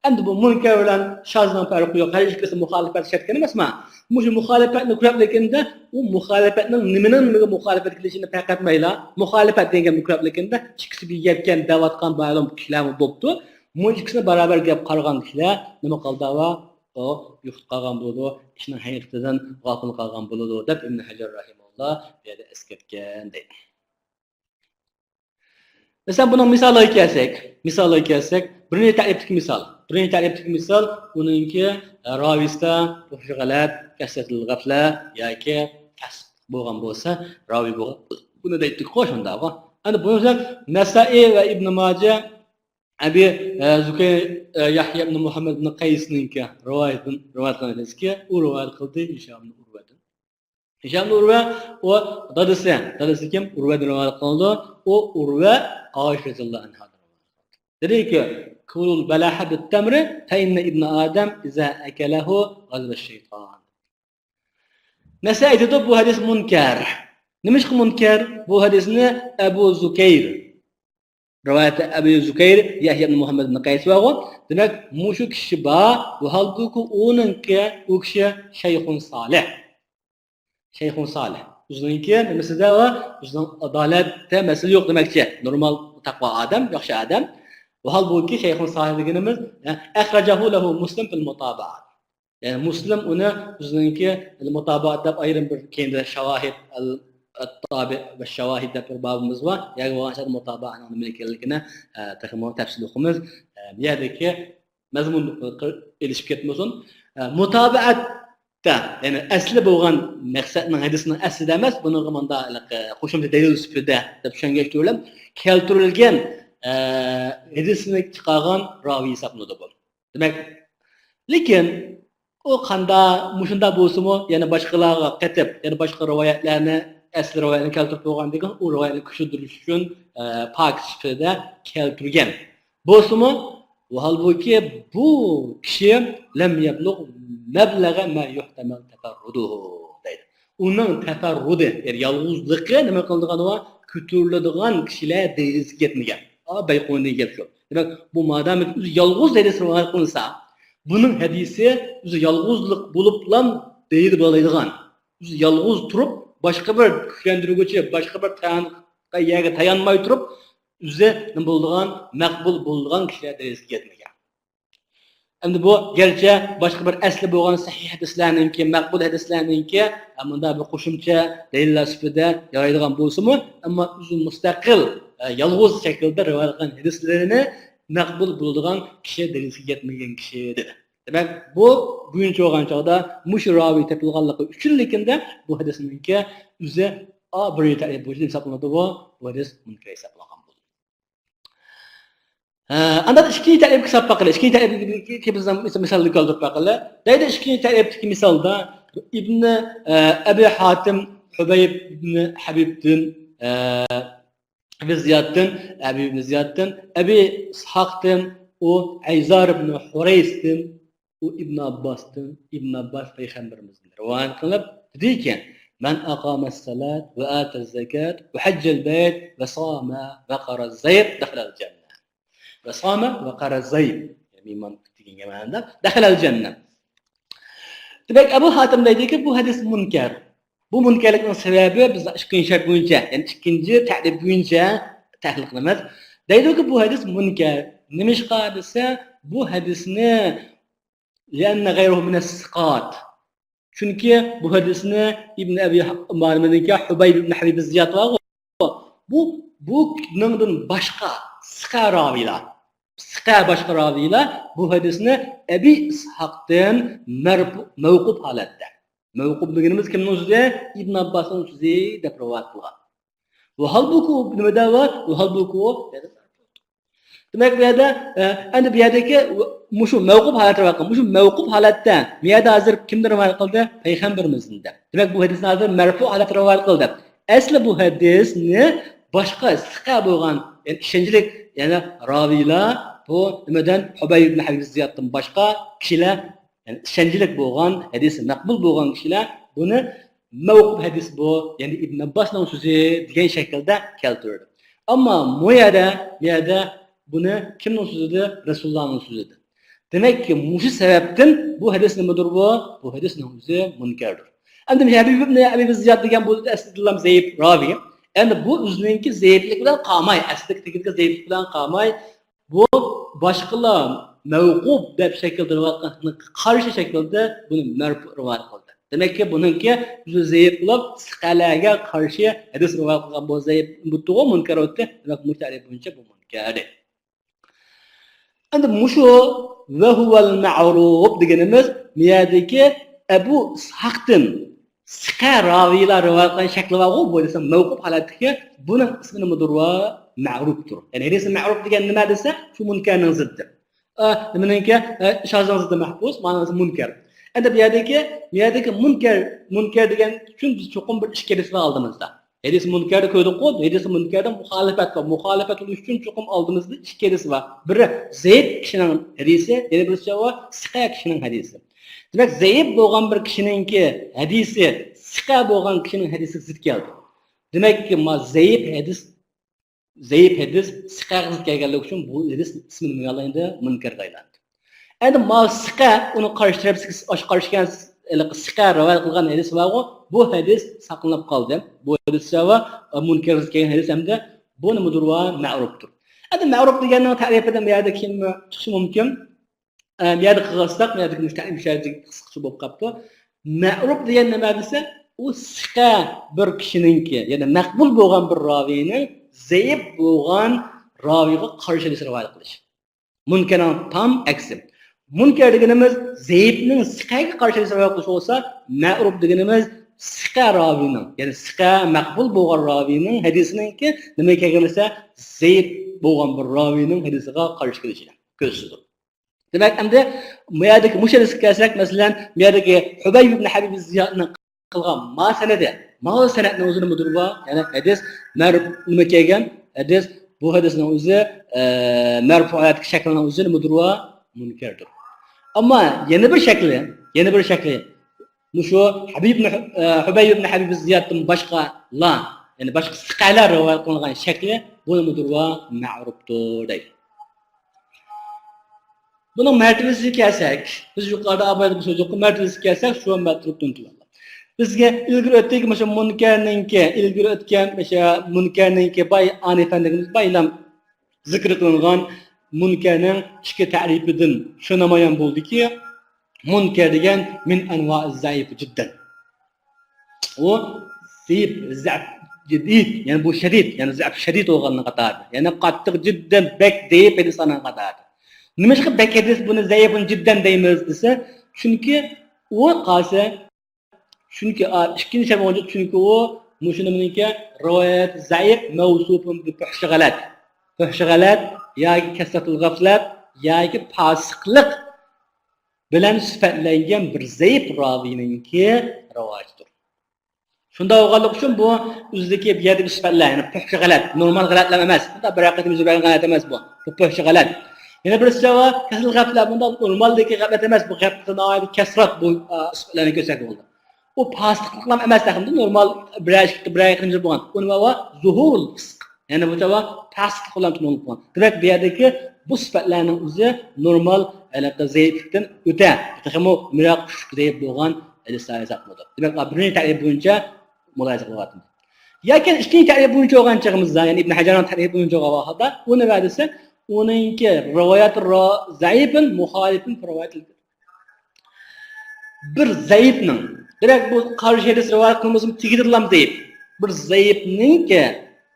ئەمدى بۇ مۇنكەر بىلەن شازنىڭ پەرقى يوق، ھەر ئىككىسى مۇخالىپەت شەرت ئىكەن ئەمەسمۇ؟ مۇشۇ مۇخالىپەتنى كۆرەپلىكىندە، ئۇ مۇخالىپەتنىڭ نېمىنىڭ نېمىگە مۇخالىپەت كېلىشىنى پەقەتمەيلا، مۇخالىپەت دېگەن گەپنى كۆرەپلىكىندە، ئىككىسى بىر گەپكەن دەۋاتقان مەلۇم كىشىلەرمۇ بوپتۇ. مۇ ئىككىسىنى بارابەر گەپ قارىغان كىشىلەر نېمە قىلدى؟ ئۇ يۇقۇپ قالغان بولىدۇ، ئىشنىڭ ھەقىقىتىدىن غاپىل قالغان بولىدۇ، دەپ ئىبن ھەجەر رەھىمەھۇللا بۇ يەردە ئەسكەرتكەن دەيدۇ. مەسىلەن، بۇنىڭ مىسالىغا كەلسەك، مىسالىغا كەلسەك، بىرىنچى تەرىپتىكى مىسال. بىرىنچى تەرىپتىكى مىسال، ئۇنىڭكى، ئە، راۋىسىدا غەلەت، كەسرەتۇل غەفلە ياكى قەست بولغان بولسا، راۋى بولغان. بۇنى دەيتتۇق، شۇنداق. ئەنە بۇنى نەسائىي ۋە ئىبن ماجە ئەبى، ئە، زۇكەير، ئە، يەھيا ئىبن مۇھەممەد ئىبن قەيسنىڭكى رىۋايىتىدىن رىۋايەت قىلغان ھەدىسكى، ئۇ رىۋايەت قىلدى ھىشام ئىبن ئۇرۋەدىن. ھىشام ئىبن ئۇرۋە، ئۇ دادىسى، دادىسى كىم؟ ئۇرۋەدىن رىۋايەت قىلىدۇ. ئۇ ئۇرۋە ئائىشە رەزىياللاھۇ ئەنھادىن رىۋايەت قىلدى. دېدىكى، «كۇلۇل بەلەھە بىتتەمرى، فەئىننە ئىبنە ئادەم ئىزا ئەكەلەھۇ غەزىبە شەيتان.» نەسائىي ئېيتىدۇ، بۇ ھەدىس مۇنكەر. نېمىشقا مۇنكەر؟ بۇ ھەدىسنى ئەبۇ زۇكەير، رىۋايەتى ئەبۇ زۇكەير، يەھيا ئىبن مۇھەممەد ئىبن قەيس بارغۇ. دېمەك، مۇشۇ كىشى بار، ۋەھالبۇكى ئۇنىڭكى، ئۇ كىشى شەيخۇن سالىھ. شەيخۇن سالىھ. ئۆزىنىڭكى نېمىسىدە ۋە ئۆزىنىڭ ئادالەتتە مەسىلە يوق دېمەكچى. نورمال تەقۋا ئادەم، ياخشى ئادەم. ۋەھالبۇكى شەيخۇن سالىھ دېگىنىمىز، ئەخرەجەھۇ لەھۇ مۇسلىم فىل مۇتابەئە. يەنى مۇسلىم ئۇنى ئۆزىنىڭكى مۇتابەئەت دەپ ئايرىم بىر كەينىدە شاۋاھىد، ئەل، ئەتتابىئ ۋە شاۋاھىد دەپ بىر بابىمىز بار. يەنى بولغان چاغدا مۇتابەئەنىڭ نېمە ئىكەنلىكىنى، ئە، تېخىمۇ تەپسىلىي ئوقۇيمىز. ئە، بۇ يەردىكى مەزمۇن ئېلىشىپ كەتمىسۇن. ئە، مۇتابەئەتتە، يەنى ئەسلى بولغان مەقسەتنىڭ، ھەدىسنىڭ ئەسلىدە ئەمەس، بۇنىڭغا مۇنداق، ئە، قوشۇمچە دەلىل سۈپىتىدە دەپ چۈشەنگەچ تۇرۇپ كەلتۈرۈلگەن، ئە، ھەدىسنى چىقارغان راۋى ھېسابلىنىدۇ بۇ. دېمەك، لېكىن ئۇ قاندا، مۇشۇنداق بولسىمۇ، يەنە باشقىلارغا قېتىپ، يەنە باشقا رىۋايەتلەرنى، ئەسلى رىۋايەتنى كەلتۈرۈپ بولغاندىن كېيىن، ئۇ رىۋايەتنى كۈچلەندۈرۈش ئۈچۈن، ئە، پاكىت سۈپىتىدە كەلتۈرگەن بولسىمۇ، ھالبۇكى، بۇ كىشى لەم يەبلۇغ مەبلەغە مە يۇھتەمەل تەفەررۇدۇھۇ دەيدۇ. ئۇنىڭ تەفەررۇدى، يەنى يالغۇزلۇقى نېمە قىلىدىغان ۋە كۆتۈرۈلىدىغان كىشىلەر دەرىجىسىگە يەتمىگەن. ئا، بەيقۇنىدىكى گەپ شۇ. دېمەك، بۇ مادامىكى ئۆزى يالغۇز ھەدىس رىۋايەت قىلىنسا، بۇنىڭ ھەدىسى ئۆزى يالغۇزلۇق بولۇپلا دەلىل بولالايدىغان، ئۆزى يالغۇز تۇرۇپ، باشقا بىر كۈچلەندۈرگۈچى، باشقا بىر تايان-، يەرگە تايانماي تۇرۇپ، ئۆزى نېمە بولىدىغان، مەقبۇل بولىدىغان كىشىلەر دەرىجىسىگە يەتمىگەن. ئەمدى بۇ گەرچە باشقا بىر ئەسلى بولغان سەھىھ ھەدىسلەرنىڭكى، مەقبۇل ھەدىسلەرنىڭكى، ئە، مۇنداق بىر قوشۇمچە دەلىللەر سۈپىتىدە يارايدىغان بولسىمۇ، ئەمما ئۆزى مۇستەقىل، ئە، يالغۇز شەكىلدە رىۋايەت قىلغان ھەدىسلىرىنى مەقبۇل بولىدىغان كىشى دەرىجىسىگە يەتمىگەن كىشى دېدى. دېمەك، بۇ بويىچە بولغان چاغدا مۇشۇ راۋى تېپىلغانلىقى ئۈچۈنلۈكىندە بۇ ھەدىسنىڭكى ئۆزى، ئا، بىرىنچى تەرىپ بويىچە ھېسابلىنىدۇ، بۇ، بۇ ھەدىس مۇنكەر ھېسابلانغان بولىدۇ. ھە، ئاندىن ئىككىنچى تەرىپكە ساپ باقىلى. ئىككىنچى تەرىپكە بىز مىسالنى كەلتۈرۈپ باقىلى. دەيدۇ، ئىككىنچى تەرىپتىكى مىسالدا ئىبنى، ئە، ئەبى ھاتىم، ھۇبەيب ئىبنى ھەبىبتىن، ئە، ئەبى زىيادتىن، ئەبى ئىبنى زىيادتىن، ئەبى ئىسھاقتىن، ئۇ ئەيزار ئىبن ھۇرەيستىن، ئۇ ئىبن ئابباستىن، ئىبن ئابباس پەيغەمبىرىمىزدىن رىۋايەت قىلىپ دېدىكى، مەن ئاقامەسسالات ۋە ئاتەززەكات ۋە ھەججەل بەيت ۋە سامە ۋە قارا زەيب دەخلەل جەننە. ۋە سامە ۋە قارا زەيب. يەنى ئىمان دېگەن مەنىدە دەخلەل جەننە. دېمەك، ئەبۇ ھاتىم دەيدىكى، بۇ ھەدىس مۇنكەر. بۇ مۇنكەرلىكنىڭ سەۋەبى بىز ئىككىنچى شەرت بويىچە، يەنى ئىككىنچى تەرىپ بويىچە تەھلىل قىلىمىز. دەيدۇكى، بۇ ھەدىس مۇنكەر. نېمىشقا دېسە، بۇ ھەدىسنى لأن غيره من الثقات. چۈنكى بۇ ھەدىسنى ئىبن ئەبى، مانىمىزنىڭكى ھۇبەيب ئىبن ھەبىب زىياد بارغۇ، بۇ، بۇنىڭدىن باشقا سىقە راۋىلار، سىقە باشقا راۋىلار بۇ ھەدىسنى ئەبى ئىسھاقتىن مەرپۇ-، مەۋقۇپ ھالەتتە. مەۋقۇپ دېگىنىمىز كىمنىڭ سۆزى؟ ئىبن ئابباسنىڭ سۆزى دەپ رىۋايەت قىلغان. ۋەھالبۇكۇ نېمىدە بار؟ ۋەھالبۇكۇ، دېمەك، بۇ يەردە، ئە، ئەمدى بۇ يەردىكى مۇشۇ مەۋقۇپ ھالەتتە رىۋايەت قىلدى. مۇشۇ مەۋقۇپ ھالەتتە، بۇ يەردە ھازىر كىمدىن رىۋايەت قىلدى؟ پەيغەمبىرىمىزدىن. دېمەك، بۇ ھەدىسنى ھازىر مەرپۇ ھالەتتە رىۋايەت قىلدى. ئەسلى بۇ ھەدىسنى باشقا سىقە بولغان، يەنى ئىشەنچلىك، يەنى راۋىيلار، بۇ نېمىدىن، ھۇبەيب ئىبن ھەبىب زىيادتىن باشقا كىشىلەر، يەنى ئىشەنچلىك بولغان، ھەدىسى مەقبۇل بولغان كىشىلەر بۇنى مەۋقۇپ ھەدىس بۇ، يەنى ئىبن ئابباسنىڭ سۆزى دېگەن شەكىلدە كەلتۈرىدۇ. ئەمما بۇ يەردە، بۇ يەردە بۇنى كىمنىڭ سۆزىدى؟ رەسۇلۇللانىڭ سۆزىدى. دېمەككى، مۇشۇ سەۋەبتىن بۇ ھەدىس نېمىدۇر بۇ؟ بۇ ھەدىسنىڭ ئۆزى مۇنكەردۇر. ئەمدى ھەبىب ئىبن ئەبى زىياد دېگەن بۇ ئەسلىدىلا زەئىپ راۋى. ئەمدى بۇ ئۆزىنىڭكى زەئىپلىك بىلەن قالماي، ئەسلىدىكى تېگىدىكى زەئىپلىك بىلەن قالماي، بۇ باشقىلار مەۋقۇپ دەپ شەكىلدە رىۋايەت قىلغانغا قارشى شەكىلدە بۇنى مەرپۇ رىۋايەت قىلدى. دېمەككى، بۇنىڭكى ئۆزى زەئىپ بولۇپ، سىقەلەرگە قارشى ھەدىس رىۋايەت قىلغان بۇ زەئىپ بولدىغۇ، مۇنكەر ئۆتتى. دېمەك، مۇتەئەللىپ بويىچە بۇ مۇنكەر ئىدى. ئەمدى مۇشۇ ۋەھۇۋەل مەئرۇپ دېگىنىمىز، مۇ يەردىكى ئەبۇ ئىسھاقتىن سىقە راۋىيلار رىۋايەت قىلغان شەكلى بارغۇ، بۇ دېسەم مەۋقۇپ ھالەتتىكى، بۇنىڭ ئىسمى نېمىدۇر؟ ۋە مەئرۇپتۇر. يەنى ھەدىسى مەئرۇپ دېگەن نېمە دېسە، شۇ مۇنكەرنىڭ زىددى. ئە، نېمىنىڭكى، ئە، شازنىڭ زىددى مەھبۇس، مانىسى مۇنكەر. ئەمدى بۇ يەردىكى، بۇ يەردىكى مۇنكەر، مۇنكەر دېگەن ئۈچۈن بىز چوقۇم بىر ئىككى ھەدىس بار ئالدىمىزدا. ھەدىس مۇنكەردە كۆردۇققۇ، ھەدىس مۇنكەردە مۇخالىپەت بار. مۇخالىپەت بولۇش ئۈچۈن چوقۇم ئالدىمىزدا ئىككى ھەدىس بار. بىرى زەئىپ كىشىنىڭ ھەدىسى، يەنە بىرسى بار سىقە كىشىنىڭ ھەدىسى. دېمەك، زەئىپ بولغان بىر كىشىنىڭكى ھەدىسى سىقە بولغان كىشىنىڭ ھەدىسىگە زىت كەلدى. دېمەككى، ما زەئىپ ھەدىس، زەئىپ ھەدىس سىقەگە زىت كەلگەنلىكى ئۈچۈن بۇ ھەدىس ئىسمى نېمىگە ئايلاندى؟ مۇنكەرگە ئايلاندى. ئەمدى ما سىقە، ئۇنىڭ قارشى تەرەپتىكى، ئاشۇ قارشى كەلگەن ھېلىقى سىقە رىۋايەت قىلغان ھەدىس بارغۇ، بۇ ھەدىس ساقلىنىپ قالدى. بۇ ھەدىس ۋە مۇنكەرگە زىت كەلگەن ھەدىس ھەمدە بۇ نېمىدۇر؟ ۋە مەئرۇپتۇر. ئەمدى مەئرۇپ دېگەننىڭ تەرىپىدە بۇ يەردە كېيىن چىقىشى مۇمكىن. ئە، بۇ يەردە قىلغانساق، بۇ يەردىكى مۇشۇ تەرىپ مۇشۇ يەردە قىسقىچە بولۇپ قاپتۇ. مەئرۇپ دېگەن نېمە دېسە، ئۇ سىقە بىر كىشىنىڭكى، يەنى مەقبۇل بولغان بىر راۋىنىڭ زەئىپ بولغان راۋىغا قارشى ھەدىس رىۋايەت قىلىش. مۇنكەرنىڭ تام ئەكسى. مۇنكەر دېگىنىمىز زەئىپنىڭ سىقەگە قارشى ھەدىس رىۋايەت قىلىش بولسا، مەئرۇپ دېگىنىمىز سىقە راۋىنىڭ، يەنى سىقە مەقبۇل بولغان راۋىنىڭ ھەدىسىنىڭكى نېمىگە كەلگەن دېسە، زەئىپ بولغان بىر راۋىنىڭ ھەدىسىگە قارشى كېلىشى كۆزىتىدۇ. دېمەك، ئەمدى بۇ يەردىكى مۇشۇ ھەدىسكە كەلسەك، مەسىلەن، بۇ يەردىكى ھۇبەيب ئىبن ھەبىب زىيادنىڭ قىلغان ما سەنەدى، ما سەنەدنىڭ ئۆزىنى مۇدىر بار، يەنى ھەدىس مەر-، نېمە كەلگەن؟ ھەدىس، بۇ ھەدىسنىڭ ئۆزى، ئە، مەرپۇئەتتىكى شەكلىنىڭ ئۆزىنى مۇدىر بار، مۇنكەردۇر. ئەمما يەنە بىر شەكلى، يەنە بىر شەكلى، مۇشۇ ھەبىب ئىبن ھۇ-، ئە، ھۇبەيب ئىبن ھەبىب زىيادتىن باشقىلار، يەنى باشقا سىقەلەر رىۋايەت قىلغان شەكلى، بۇ نېمىدۇر؟ ۋە مەئرۇپتۇر دەيدۇ. بۇنىڭ مەرتىۋىسىگە كەلسەك، بىز يۇقىرىدا ئابايدا بىر سۆز يوق، مەرتىۋىسىگە كەلسەك، شۇ مەترۇپتىن تۆۋەن. بىزگە ئىلگىرى ئۆتتىكى مۇشۇ مۇنكەرنىڭكى، ئىلگىرى ئۆتكەن مۇشۇ مۇنكەرنىڭكى باي ئانى ئەپەندىمىز بايلام زىكىر قىلىنغان مۇنكەرنىڭ ئىككى تەرىپىدىن شۇ نامايان بولدىكى، مۇنكەر دېگەن من ئەنۋائى زەئىف جىددەن. ئۇ زەئىپ، زەئىپ جىددىي، يەنى بۇ شەدىد، يەنى زەئىپ شەدىد بولغاننىڭ قاتارىدا. يەنى قاتتىق جىددەن بەك زەئىپ ھەدىسلەرنىڭ قاتارىدا. نېمىشقا بەك ھەدىس بۇنى زەئىپۇن جىددەن دەيمىز دېسە، چۈنكى ئۇ قالسا، چۈنكى، ئا، ئىككىنچى سەۋەب بويىچە، چۈنكى ئۇ مۇشۇ نېمىنىڭكى رىۋايەت زەئىپ، مەۋسۇپۇن بىل فۇھشى غەلەت. فۇھشى غەلەت ياكى كەسرەتۇل غەفلەت ياكى پاسىقلىق بىلەن سۈپەتلەنگەن بىر زەئىپ راۋىنىڭكى رىۋايىتىدۇر. شۇنداق بولغانلىقى ئۈچۈن بۇ ئۆزىدىكى بۇ يەردىكى سۈپەتلەر، يەنى پۇھشى غەلەت، نورمال غەلەتلەر ئەمەس. بۇنداق بىر ھەققىدە يۈز بەرگەن غەلەت ئەمەس بۇ. بۇ پۇھشى غەلەت. يەنە بىرسى بار، كەسىل غەپلە، بۇنداق نورمالدىكى غەپلەت ئەمەس، بۇ غەپلىتى ناھايىتى كەسرات بۇ، ئە، سۈپەتلەرنى كۆرسەك بولدى. ئۇ پاسىقلىقلام ئەمەس، تېخىمۇ نورمال بىرەر ئىككى، بىرەر ئىككى بولغان. ئۇنى ۋا زۇھۇرۇل فىسق. يەنى بۇ چاغ پاسىقلىق بىلەن تونۇلۇپ قالغان. دېمەك، بۇ يەردىكى بۇ سۈپەتلەرنىڭ ئۆزى نورمال، ھېلىقى زەئىپلىكتىن ئۆتە. تېخىمۇ مىراق كۈچلۈك زەئىپ بولغان ھەدىسلەر ھېسابلىنىدۇ. دېمەك، بىرىنچى تەرىپ بويىچە مۇلاھىزە قىلىۋاتىمىز. ياكى ئىككىنچى تەرىپ بويىچە ئولغان چېغىمىزدا، يەنى ئىبن ھەجەرنىڭ تەرىپى بويىچە ئولغان ۋاقىتتا، ئۇنى ۋە دېسە، ئۇنىڭكى رىۋايەت را-، زەئىپىن مۇخالىپىن رىۋايەت بىر زەئىپنىڭ، دېمەك، بۇ قارشى ھەدىس رىۋايەت قىلمىسىمۇ تېگىدىلا زەئىپ. بىر زەئىپنىڭكى،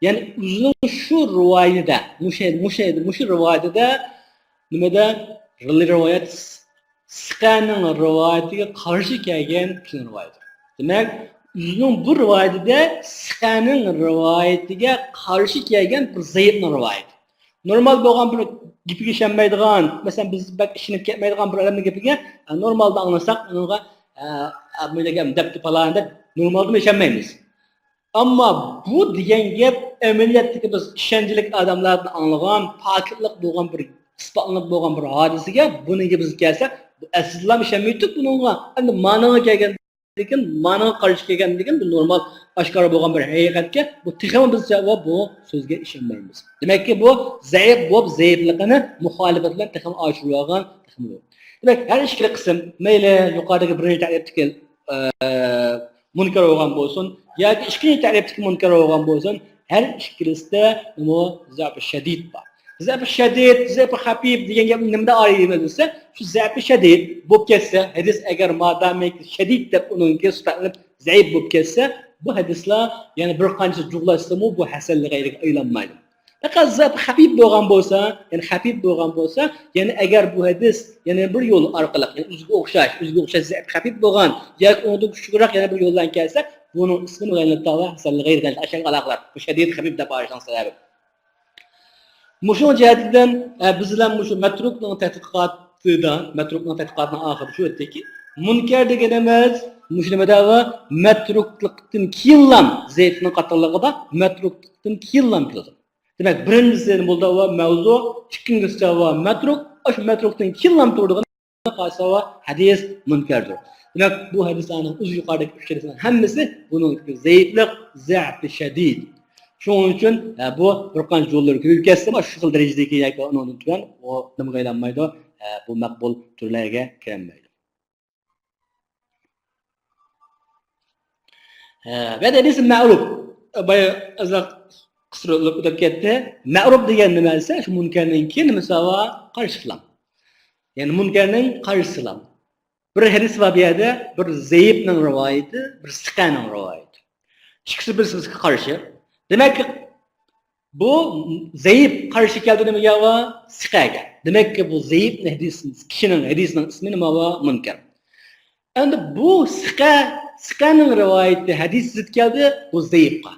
يەنى ئۆزىنىڭ شۇ رىۋايىتىدە، مۇشۇ، مۇشۇ، مۇشۇ رىۋايىتىدە نېمىدە؟ رىۋايەت سىقەنىڭ رىۋايىتىگە قارشى كەلگەن كىشىنىڭ رىۋايىتى. دېمەك، ئۆزىنىڭ بۇ رىۋايىتىدە سىقەنىڭ رىۋايىتىگە قارشى كەلگەن بىر زەئىپنىڭ رىۋايىتى. نورمال بولغان بىر گېپىگە ئىشەنمەيدىغان، مەسىلەن، بىز بەك ئىشىنىپ كەتمەيدىغان بىر ئادەمنىڭ گېپىگە، ئە، نورمالدا ئاڭلىساق، ئۇنىڭغا، ئە، ئە، بۇ دېگەن دەپتۇ پالان دەپ نورمالدىمۇ ئىشەنمەيمىز. ئەمما بۇ دېگەن گەپ ئەمەلىيەتتىكى بىز ئىشەنچلىك ئادەملەردىن ئاڭلىغان، پاكىتلىق بولغان بىر، ئىسپاتلىنىپ بولغان بىر ھادىسىگە بۇنىڭغا بىز كەلسەك، بۇ ئەسلىدىلا ئىشەنمەيتتۇق بۇنىڭغا. ئەمدى مانىڭغا كەلگەن لېكىن مانىڭغا قارشى كەلگەندىكىن بۇ نورمال، ئاشكارا بولغان بىر ھەقىقەتكە، بۇ تېخىمۇ بىز بۇ سۆزگە ئىشەنمەيمىز. دېمەككى، بۇ زەئىپ بولۇپ، زەئىپلىقىنى مۇخالىپەت بىلەن تېخىمۇ ئاشۇرۇۋالغان، تېخىمۇ. دېمەك، ھەر ئىككىلا قىسىم، مەيلى يۇقىرىدىكى بىرىنچى تەرىپتىكى، ئە، مۇنكەر بولغان بولسۇن ياكى ئىككىنچى تەرىپتىكى مۇنكەر بولغان بولسۇن، ھەر ئىككىلىسىدە نېمە؟ زەئىپى شەدىد بار. زەئىپى شەدىد، زەئىپى خەپىپ دېگەن گەپنى نېمىدە ئايرىيمىز دېسە، شۇ زەئىپى شەدىد بولۇپ كەتسە، ھەدىس ئەگەر مادامىكى شەدىد دەپ ئۇنىڭكى سۈپەتلىنىپ زەئىپ بولۇپ كەتسە، بۇ ھەدىسلەر يەنە بىر قانچە جۇغلاشسىمۇ بۇ ھەسەن لىغەيرىگە ئايلانمايدۇ. پەقەت زەئىپى خەپىپ بولغان بولسا، يەنى خەپىپ بولغان بولسا، يەنى ئەگەر بۇ ھەدىس يەنە بىر يول ئارقىلىق، يەنى ئۆزىگە ئوخشاش، ئۆزىگە ئوخشاش زەئىپ خەپىپ بولغان ياكى ئۇنىڭدىن كۈچلۈكرەك يەنە بىر يول بىلەن كەلسە، بۇنىڭ ئىسمىنى غەيرىتتاۋا ھەسەن لىغەيرىگە ئاشۇ ئالاقىلار، بۇ شەدىد خەپىپ دەپ ئايرىشنىڭ سەۋەبى. مۇشۇ جەھەتتىن، ئە، بىز بىلەن مۇشۇ مەترۇكنىڭ تەتقىقاتىدا، مەترۇكنىڭ تەتقىقاتىنىڭ ئاخىرى شۇ ئۆتتىكى، مۇنكەر دېگىنىمىز مۇشۇ نېمىدە ۋە مەترۇكلۇقتىن كېيىنلام، زەئىپنىڭ قاتارلىقىدا مەترۇكلۇقتىن كېيىنلام كېلىدۇ. دېمەك، بىرىنچىسى نېمە بولدى؟ ۋە مەۋزۇ، ئىككىنچىسى ۋە مەترۇك، ئاشۇ مەترۇكتىن كېيىنلام تۇرىدىغان قارىسا ھەدىس مۇنكەردۇر. دېمەك، بۇ ھەدىسلەرنىڭ ئۆزى يۇقىرىدىكى ئۈچ ھەدىسنىڭ ھەممىسى بۇنىڭ زەئىپلىق، زەئىپى شەدىد. شۇنىڭ ئۈچۈن، ئە، بۇ بىر قانچە يوللىرى كۆپىيىپ كەتسىمۇ، شۇ خىل دەرىجىدىكى ياكى ئۇنىڭدىن تۆۋەن، ئۇ نېمىگە ئايلانمايدۇ؟ ئە، بۇ مەقبۇل تۈرلەرگە كىرەلمەيدۇ. ھە، بۇ يەردە ھەدىس مەرۇپ. بايا ئازراق قىسقىرىپ ئۆتۈپ كەتتى. مەرۇپ دېگەن نېمە دېسە، شۇ مۇنكەرنىڭكى نېمىسى بار؟ قارشىسىلا. يەنى مۇنكەرنىڭ قارشىسىلا. بىر ھەدىس بار بۇ يەردە، بىر زەئىپنىڭ رىۋايىتى، بىر سىقەنىڭ رىۋايىتى. ئىككىسى بىر-بىرىگە قارشى. دېمەك، بۇ زەئىپ قارشى كەلدى نېمىگە؟ ۋە سىقەگە. دېمەككى، بۇ زەئىپ ھەدىس، كىشىنىڭ ھەدىسىنىڭ ئىسمى نېمە؟ ۋە مۇنكەر. ئەمدى بۇ سىقە، سىقەنىڭ رىۋايىتى ھەدىس زىت كەلدى، بۇ زەئىپقا.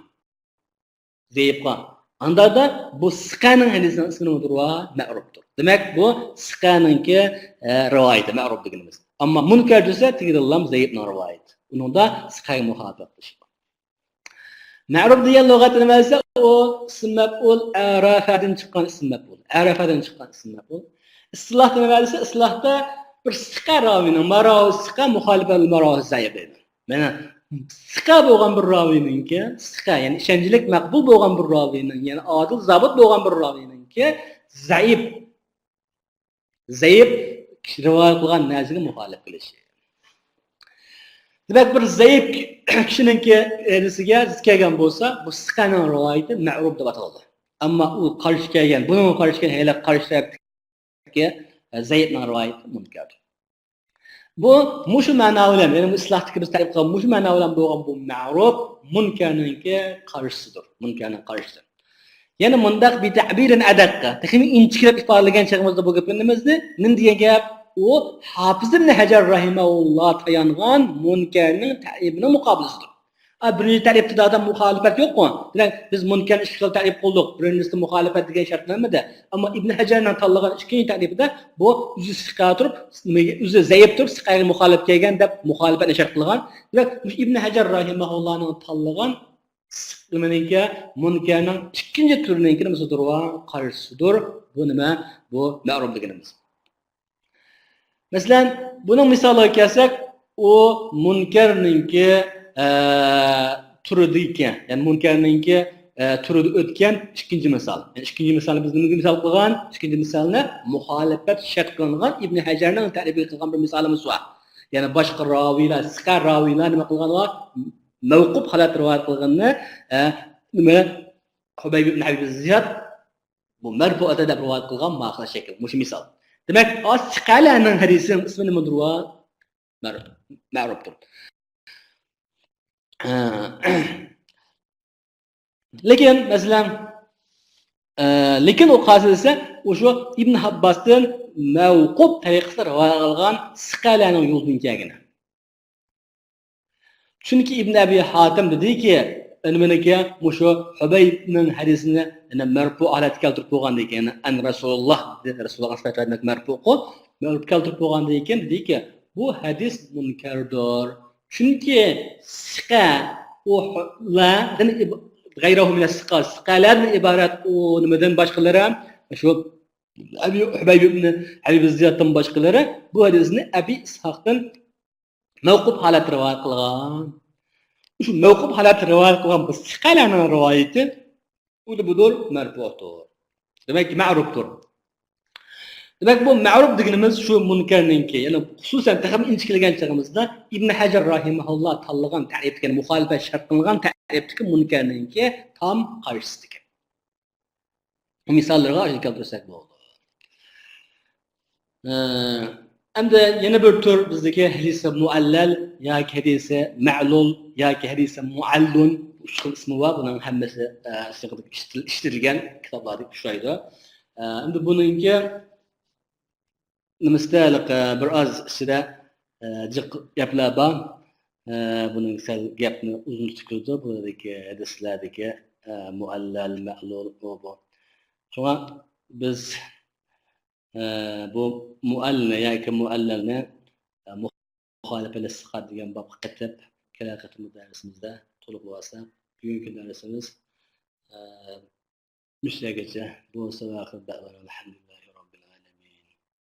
زەئىپقا. ئاندادا بۇ سىقەنىڭ ھەدىسىنىڭ ئىسمى نېمىدۇر؟ ۋە مەرۇپتۇر. دېمەك، بۇ سىقەنىڭكى، ئە، رىۋايىتى مەرۇپ دېگىنىمىز. ئەمما مۇنكەر دېسە، تېگىدىللام زەئىپنىڭ رىۋايىتى. ئۇنىڭدا سىقەگە مۇخالىپەت قىلىش. مەرۇپ دېگەن لۇغەتتە نېمە دېسە، ئۇ ئىسىم مەپئۇل، ئەرەفەدىن چىققان ئىسىم مەپئۇل. ئەرەفەدىن چىققان ئىسىم مەپئۇل. ئىستىلاھتا نېمە دېسە، ئىستىلاھتا بىر سىقە راۋىنىڭ، ماراۋۇ سىقە مۇخالىپەت ماراۋۇ زەئىپ دەيدۇ. مانا سىقە بولغان بىر راۋىنىڭكى، سىقە، يەنى ئىشەنچلىك مەقبۇل بولغان بىر راۋىنىڭ، يەنى ئادىل زابىت بولغان بىر راۋىنىڭكى زەئىپ، زەئىپ رىۋايەت قىلغان نەرسىگە مۇخالىپ قىلىش. دېمەك، بىر زەئىپ كىشىنىڭكى ھەدىسىگە زىت كەلگەن بولسا، بۇ سىقەنىڭ رىۋايىتى مەرۇپ دەپ ئاتىلىدۇ. ئەمما ئۇ قارشى كەلگەن، بۇنىڭغا قارشى كەلگەن ھېلىقى قارشى تەرەپتىكى زەئىپنىڭ رىۋايىتى مۇنكەردۇر. بۇ، مۇشۇ مەنا بىلەن، يەنى بۇ ئىستىلاھتىكى بىز تەرىپ قىلغان مۇشۇ مەنا بىلەن بولغان بۇ مەرۇپ مۇنكەرنىڭكى قارشىسىدۇر. مۇنكەرنىڭ قارشىسى. يەنە مۇنداق بىتەبىرىن ئەدەققە، تېخىمۇ ئىنچىكىلەپ ئىپادىلىگەن چېغىمىزدا بۇ گېپىمىزنى نېمە دېگەن گەپ؟ ئۇ ھاپىز ئىبن ھەجەر رەھىمەھۇللا تايانغان مۇنكەرنىڭ تەرىپىنىڭ مۇقابىلىسىدۇر. ئا، بىرىنچى تەرىپتە ئادەم مۇخالىپەت يوققۇ. دېمەك، بىز مۇنكەرنى ئىككى خىل تەرىپ قىلدۇق. بىرىنچىسىدە مۇخالىپەت دېگەن شەرتلەنمىدى. ئەمما ئىبن ھەجەرنىڭ تاللىغان ئىككىنچى تەرىپىدە بۇ ئۆزى سىقە تۇرۇپ، نېمىگە، ئۆزى زەئىپ تۇرۇپ، سىقەگە مۇخالىپ كەلگەن دەپ مۇخالىپەتنى شەرت قىلغان. دېمەك، مۇشۇ ئىبن ھەجەر رەھىمەھۇللانىڭ تاللىغان نېمىنىڭكى؟ مۇنكەرنىڭ ئىككىنچى تۈرىنىڭكى نېمىسىدۇر؟ قارشىسىدۇر. بۇ نېمە؟ بۇ مەرۇب دېگىنىمىز. مەسىلەن، بۇنىڭ مىسالىغا كەلسەك، ئۇ مۇنكەرنىڭكى، ئە، تۈرىدىكەن، يەنى مۇنكەرنىڭكى، ئە، تۈرىدە ئۆتكەن ئىككىنچى مىسال. يەنى ئىككىنچى مىسالنى بىز نېمىگە مىسال قىلغان؟ ئىككىنچى مىسالنى مۇخالىپەت شەرت قىلىنغان ئىبن ھەجەرنىڭ تەرىپىگە قىلغان بىر مىسالىمىز بار. يەنى باشقا راۋىيلار، سىقە راۋىيلار نېمە قىلغان؟ مەۋقۇپ ھالەتتە رىۋايەت قىلغىنىنى، ئە، نېمە؟ خۇبەيب ئىبن ھەبىب زىياد بۇ مەرپۇئاتە دەپ رىۋايەت قىلغان ماخىل شەكىل. مۇشۇ مىسال. دېمەك، ئا سىقەلەرنىڭ ھەدىسىنىڭ ئىسمى نېمىدۇر؟ مەر-، مەرۇپتۇر. لېكىن، مەسىلەن، ئە، لېكىن ئۇ قايسى دېسە، ئۇ شۇ ئىبن ھەبباستىن مەۋقۇپ تەرىقىسىدە رىۋايەت قىلغان سىقەلەرنىڭ يولىدىن كەلگىنى. چۈنكى ئىبن ئەبى ھاتىم دېدىكى، نېمىنىكى، مۇشۇ خۇبەيبنىڭ ھەدىسىنى، يەنى مەرپۇ ھالەتتە كەلتۈرۈپ بولغاندىن كېيىن، ئەن رەسۇلۇللاھ، رەسۇلۇللاھقا نىسبەت بەرگەن مەرپۇقۇ، مەرپۇ كەلتۈرۈپ بولغاندىن كېيىن دېدىكى، بۇ ھەدىس مۇنكەردۇر. چۈنكى سىقە، ئۇ لا، غەيرەھۇ مىنەس سىقە، سىقەلەردىن ئىبارەت ئۇ نېمىدىن باشقىلىرى، شۇ ئەبى، خۇبەيب ئىبن ھەبىب زىيادتىن باشقىلىرى بۇ ھەدىسنى ئەبى ئىسھاقتىن مەۋقۇپ ھالەتتە رىۋايەت قىلغان. شۇ مەۋقۇپ ھالەتتە رىۋايەت قىلغان بۇ سىقەلەرنىڭ رىۋايىتى، ئۇ بۇدۇر مەرپۇتۇر. دېمەك، مەرۇپتۇر. دېمەك، بۇ مەرۇپ دېگىنىمىز شۇ مۇنكەرنىڭكى، يەنى خۇسۇسەن تېخىمۇ ئىنچىكىلىگەن چېغىمىزدا ئىبن ھەجەر رەھىمەھۇللا تاللىغان تەرىپتىكى، مۇخالىپەت شەرت قىلىنغان تەرىپتىكى مۇنكەرنىڭكى تام قارشىسىدىكى. مىساللىرىغا ئاشۇنى كەلتۈرسەك بولىدۇ. ئە، ئەمدى يەنە بىر تۈر بىزدىكى ھەدىسى مۇئەللەل ياكى ھەدىسى مەلۇل ياكى ھەدىسى مۇئەللۇن، ئۈچ خىل ئىسمى بار. بۇنىڭ ھەممىسى، ئە، سىغىدە ئىشلىتىل-، ئىشلىتىلگەن كىتابلاردا ئۇچرايدۇ. ئە، ئەمدى بۇنىڭكى نېمىسىدە ھېلىقى بىر ئاز ئىچىدە، ئە، جىق گەپلەر بار. ئە، بۇنىڭ سەل گەپنى ئۇزۇن تۇتۇپ كېتىدۇ. بۇدىكى ھەدىسلەردىكى، ئە، مۇئەللەل، مەلۇل، ئۇ بۇ. شۇڭا بىز، ئە، بۇ مۇئەللىنى ياكى مۇئەللەلنى، ئە، مۇخالىپە لىسىقات دېگەن بابقا قېتىپ، كېلەر قېتىمقى دەرسىمىزدە تولۇقلىۋالساق، بۈگۈنكى دەرسىمىز، ئە، مۇشۇ يەرگىچە. بولسا، ۋە ئاخىر دەۋانا ئەلھەمدۇلىللاھ.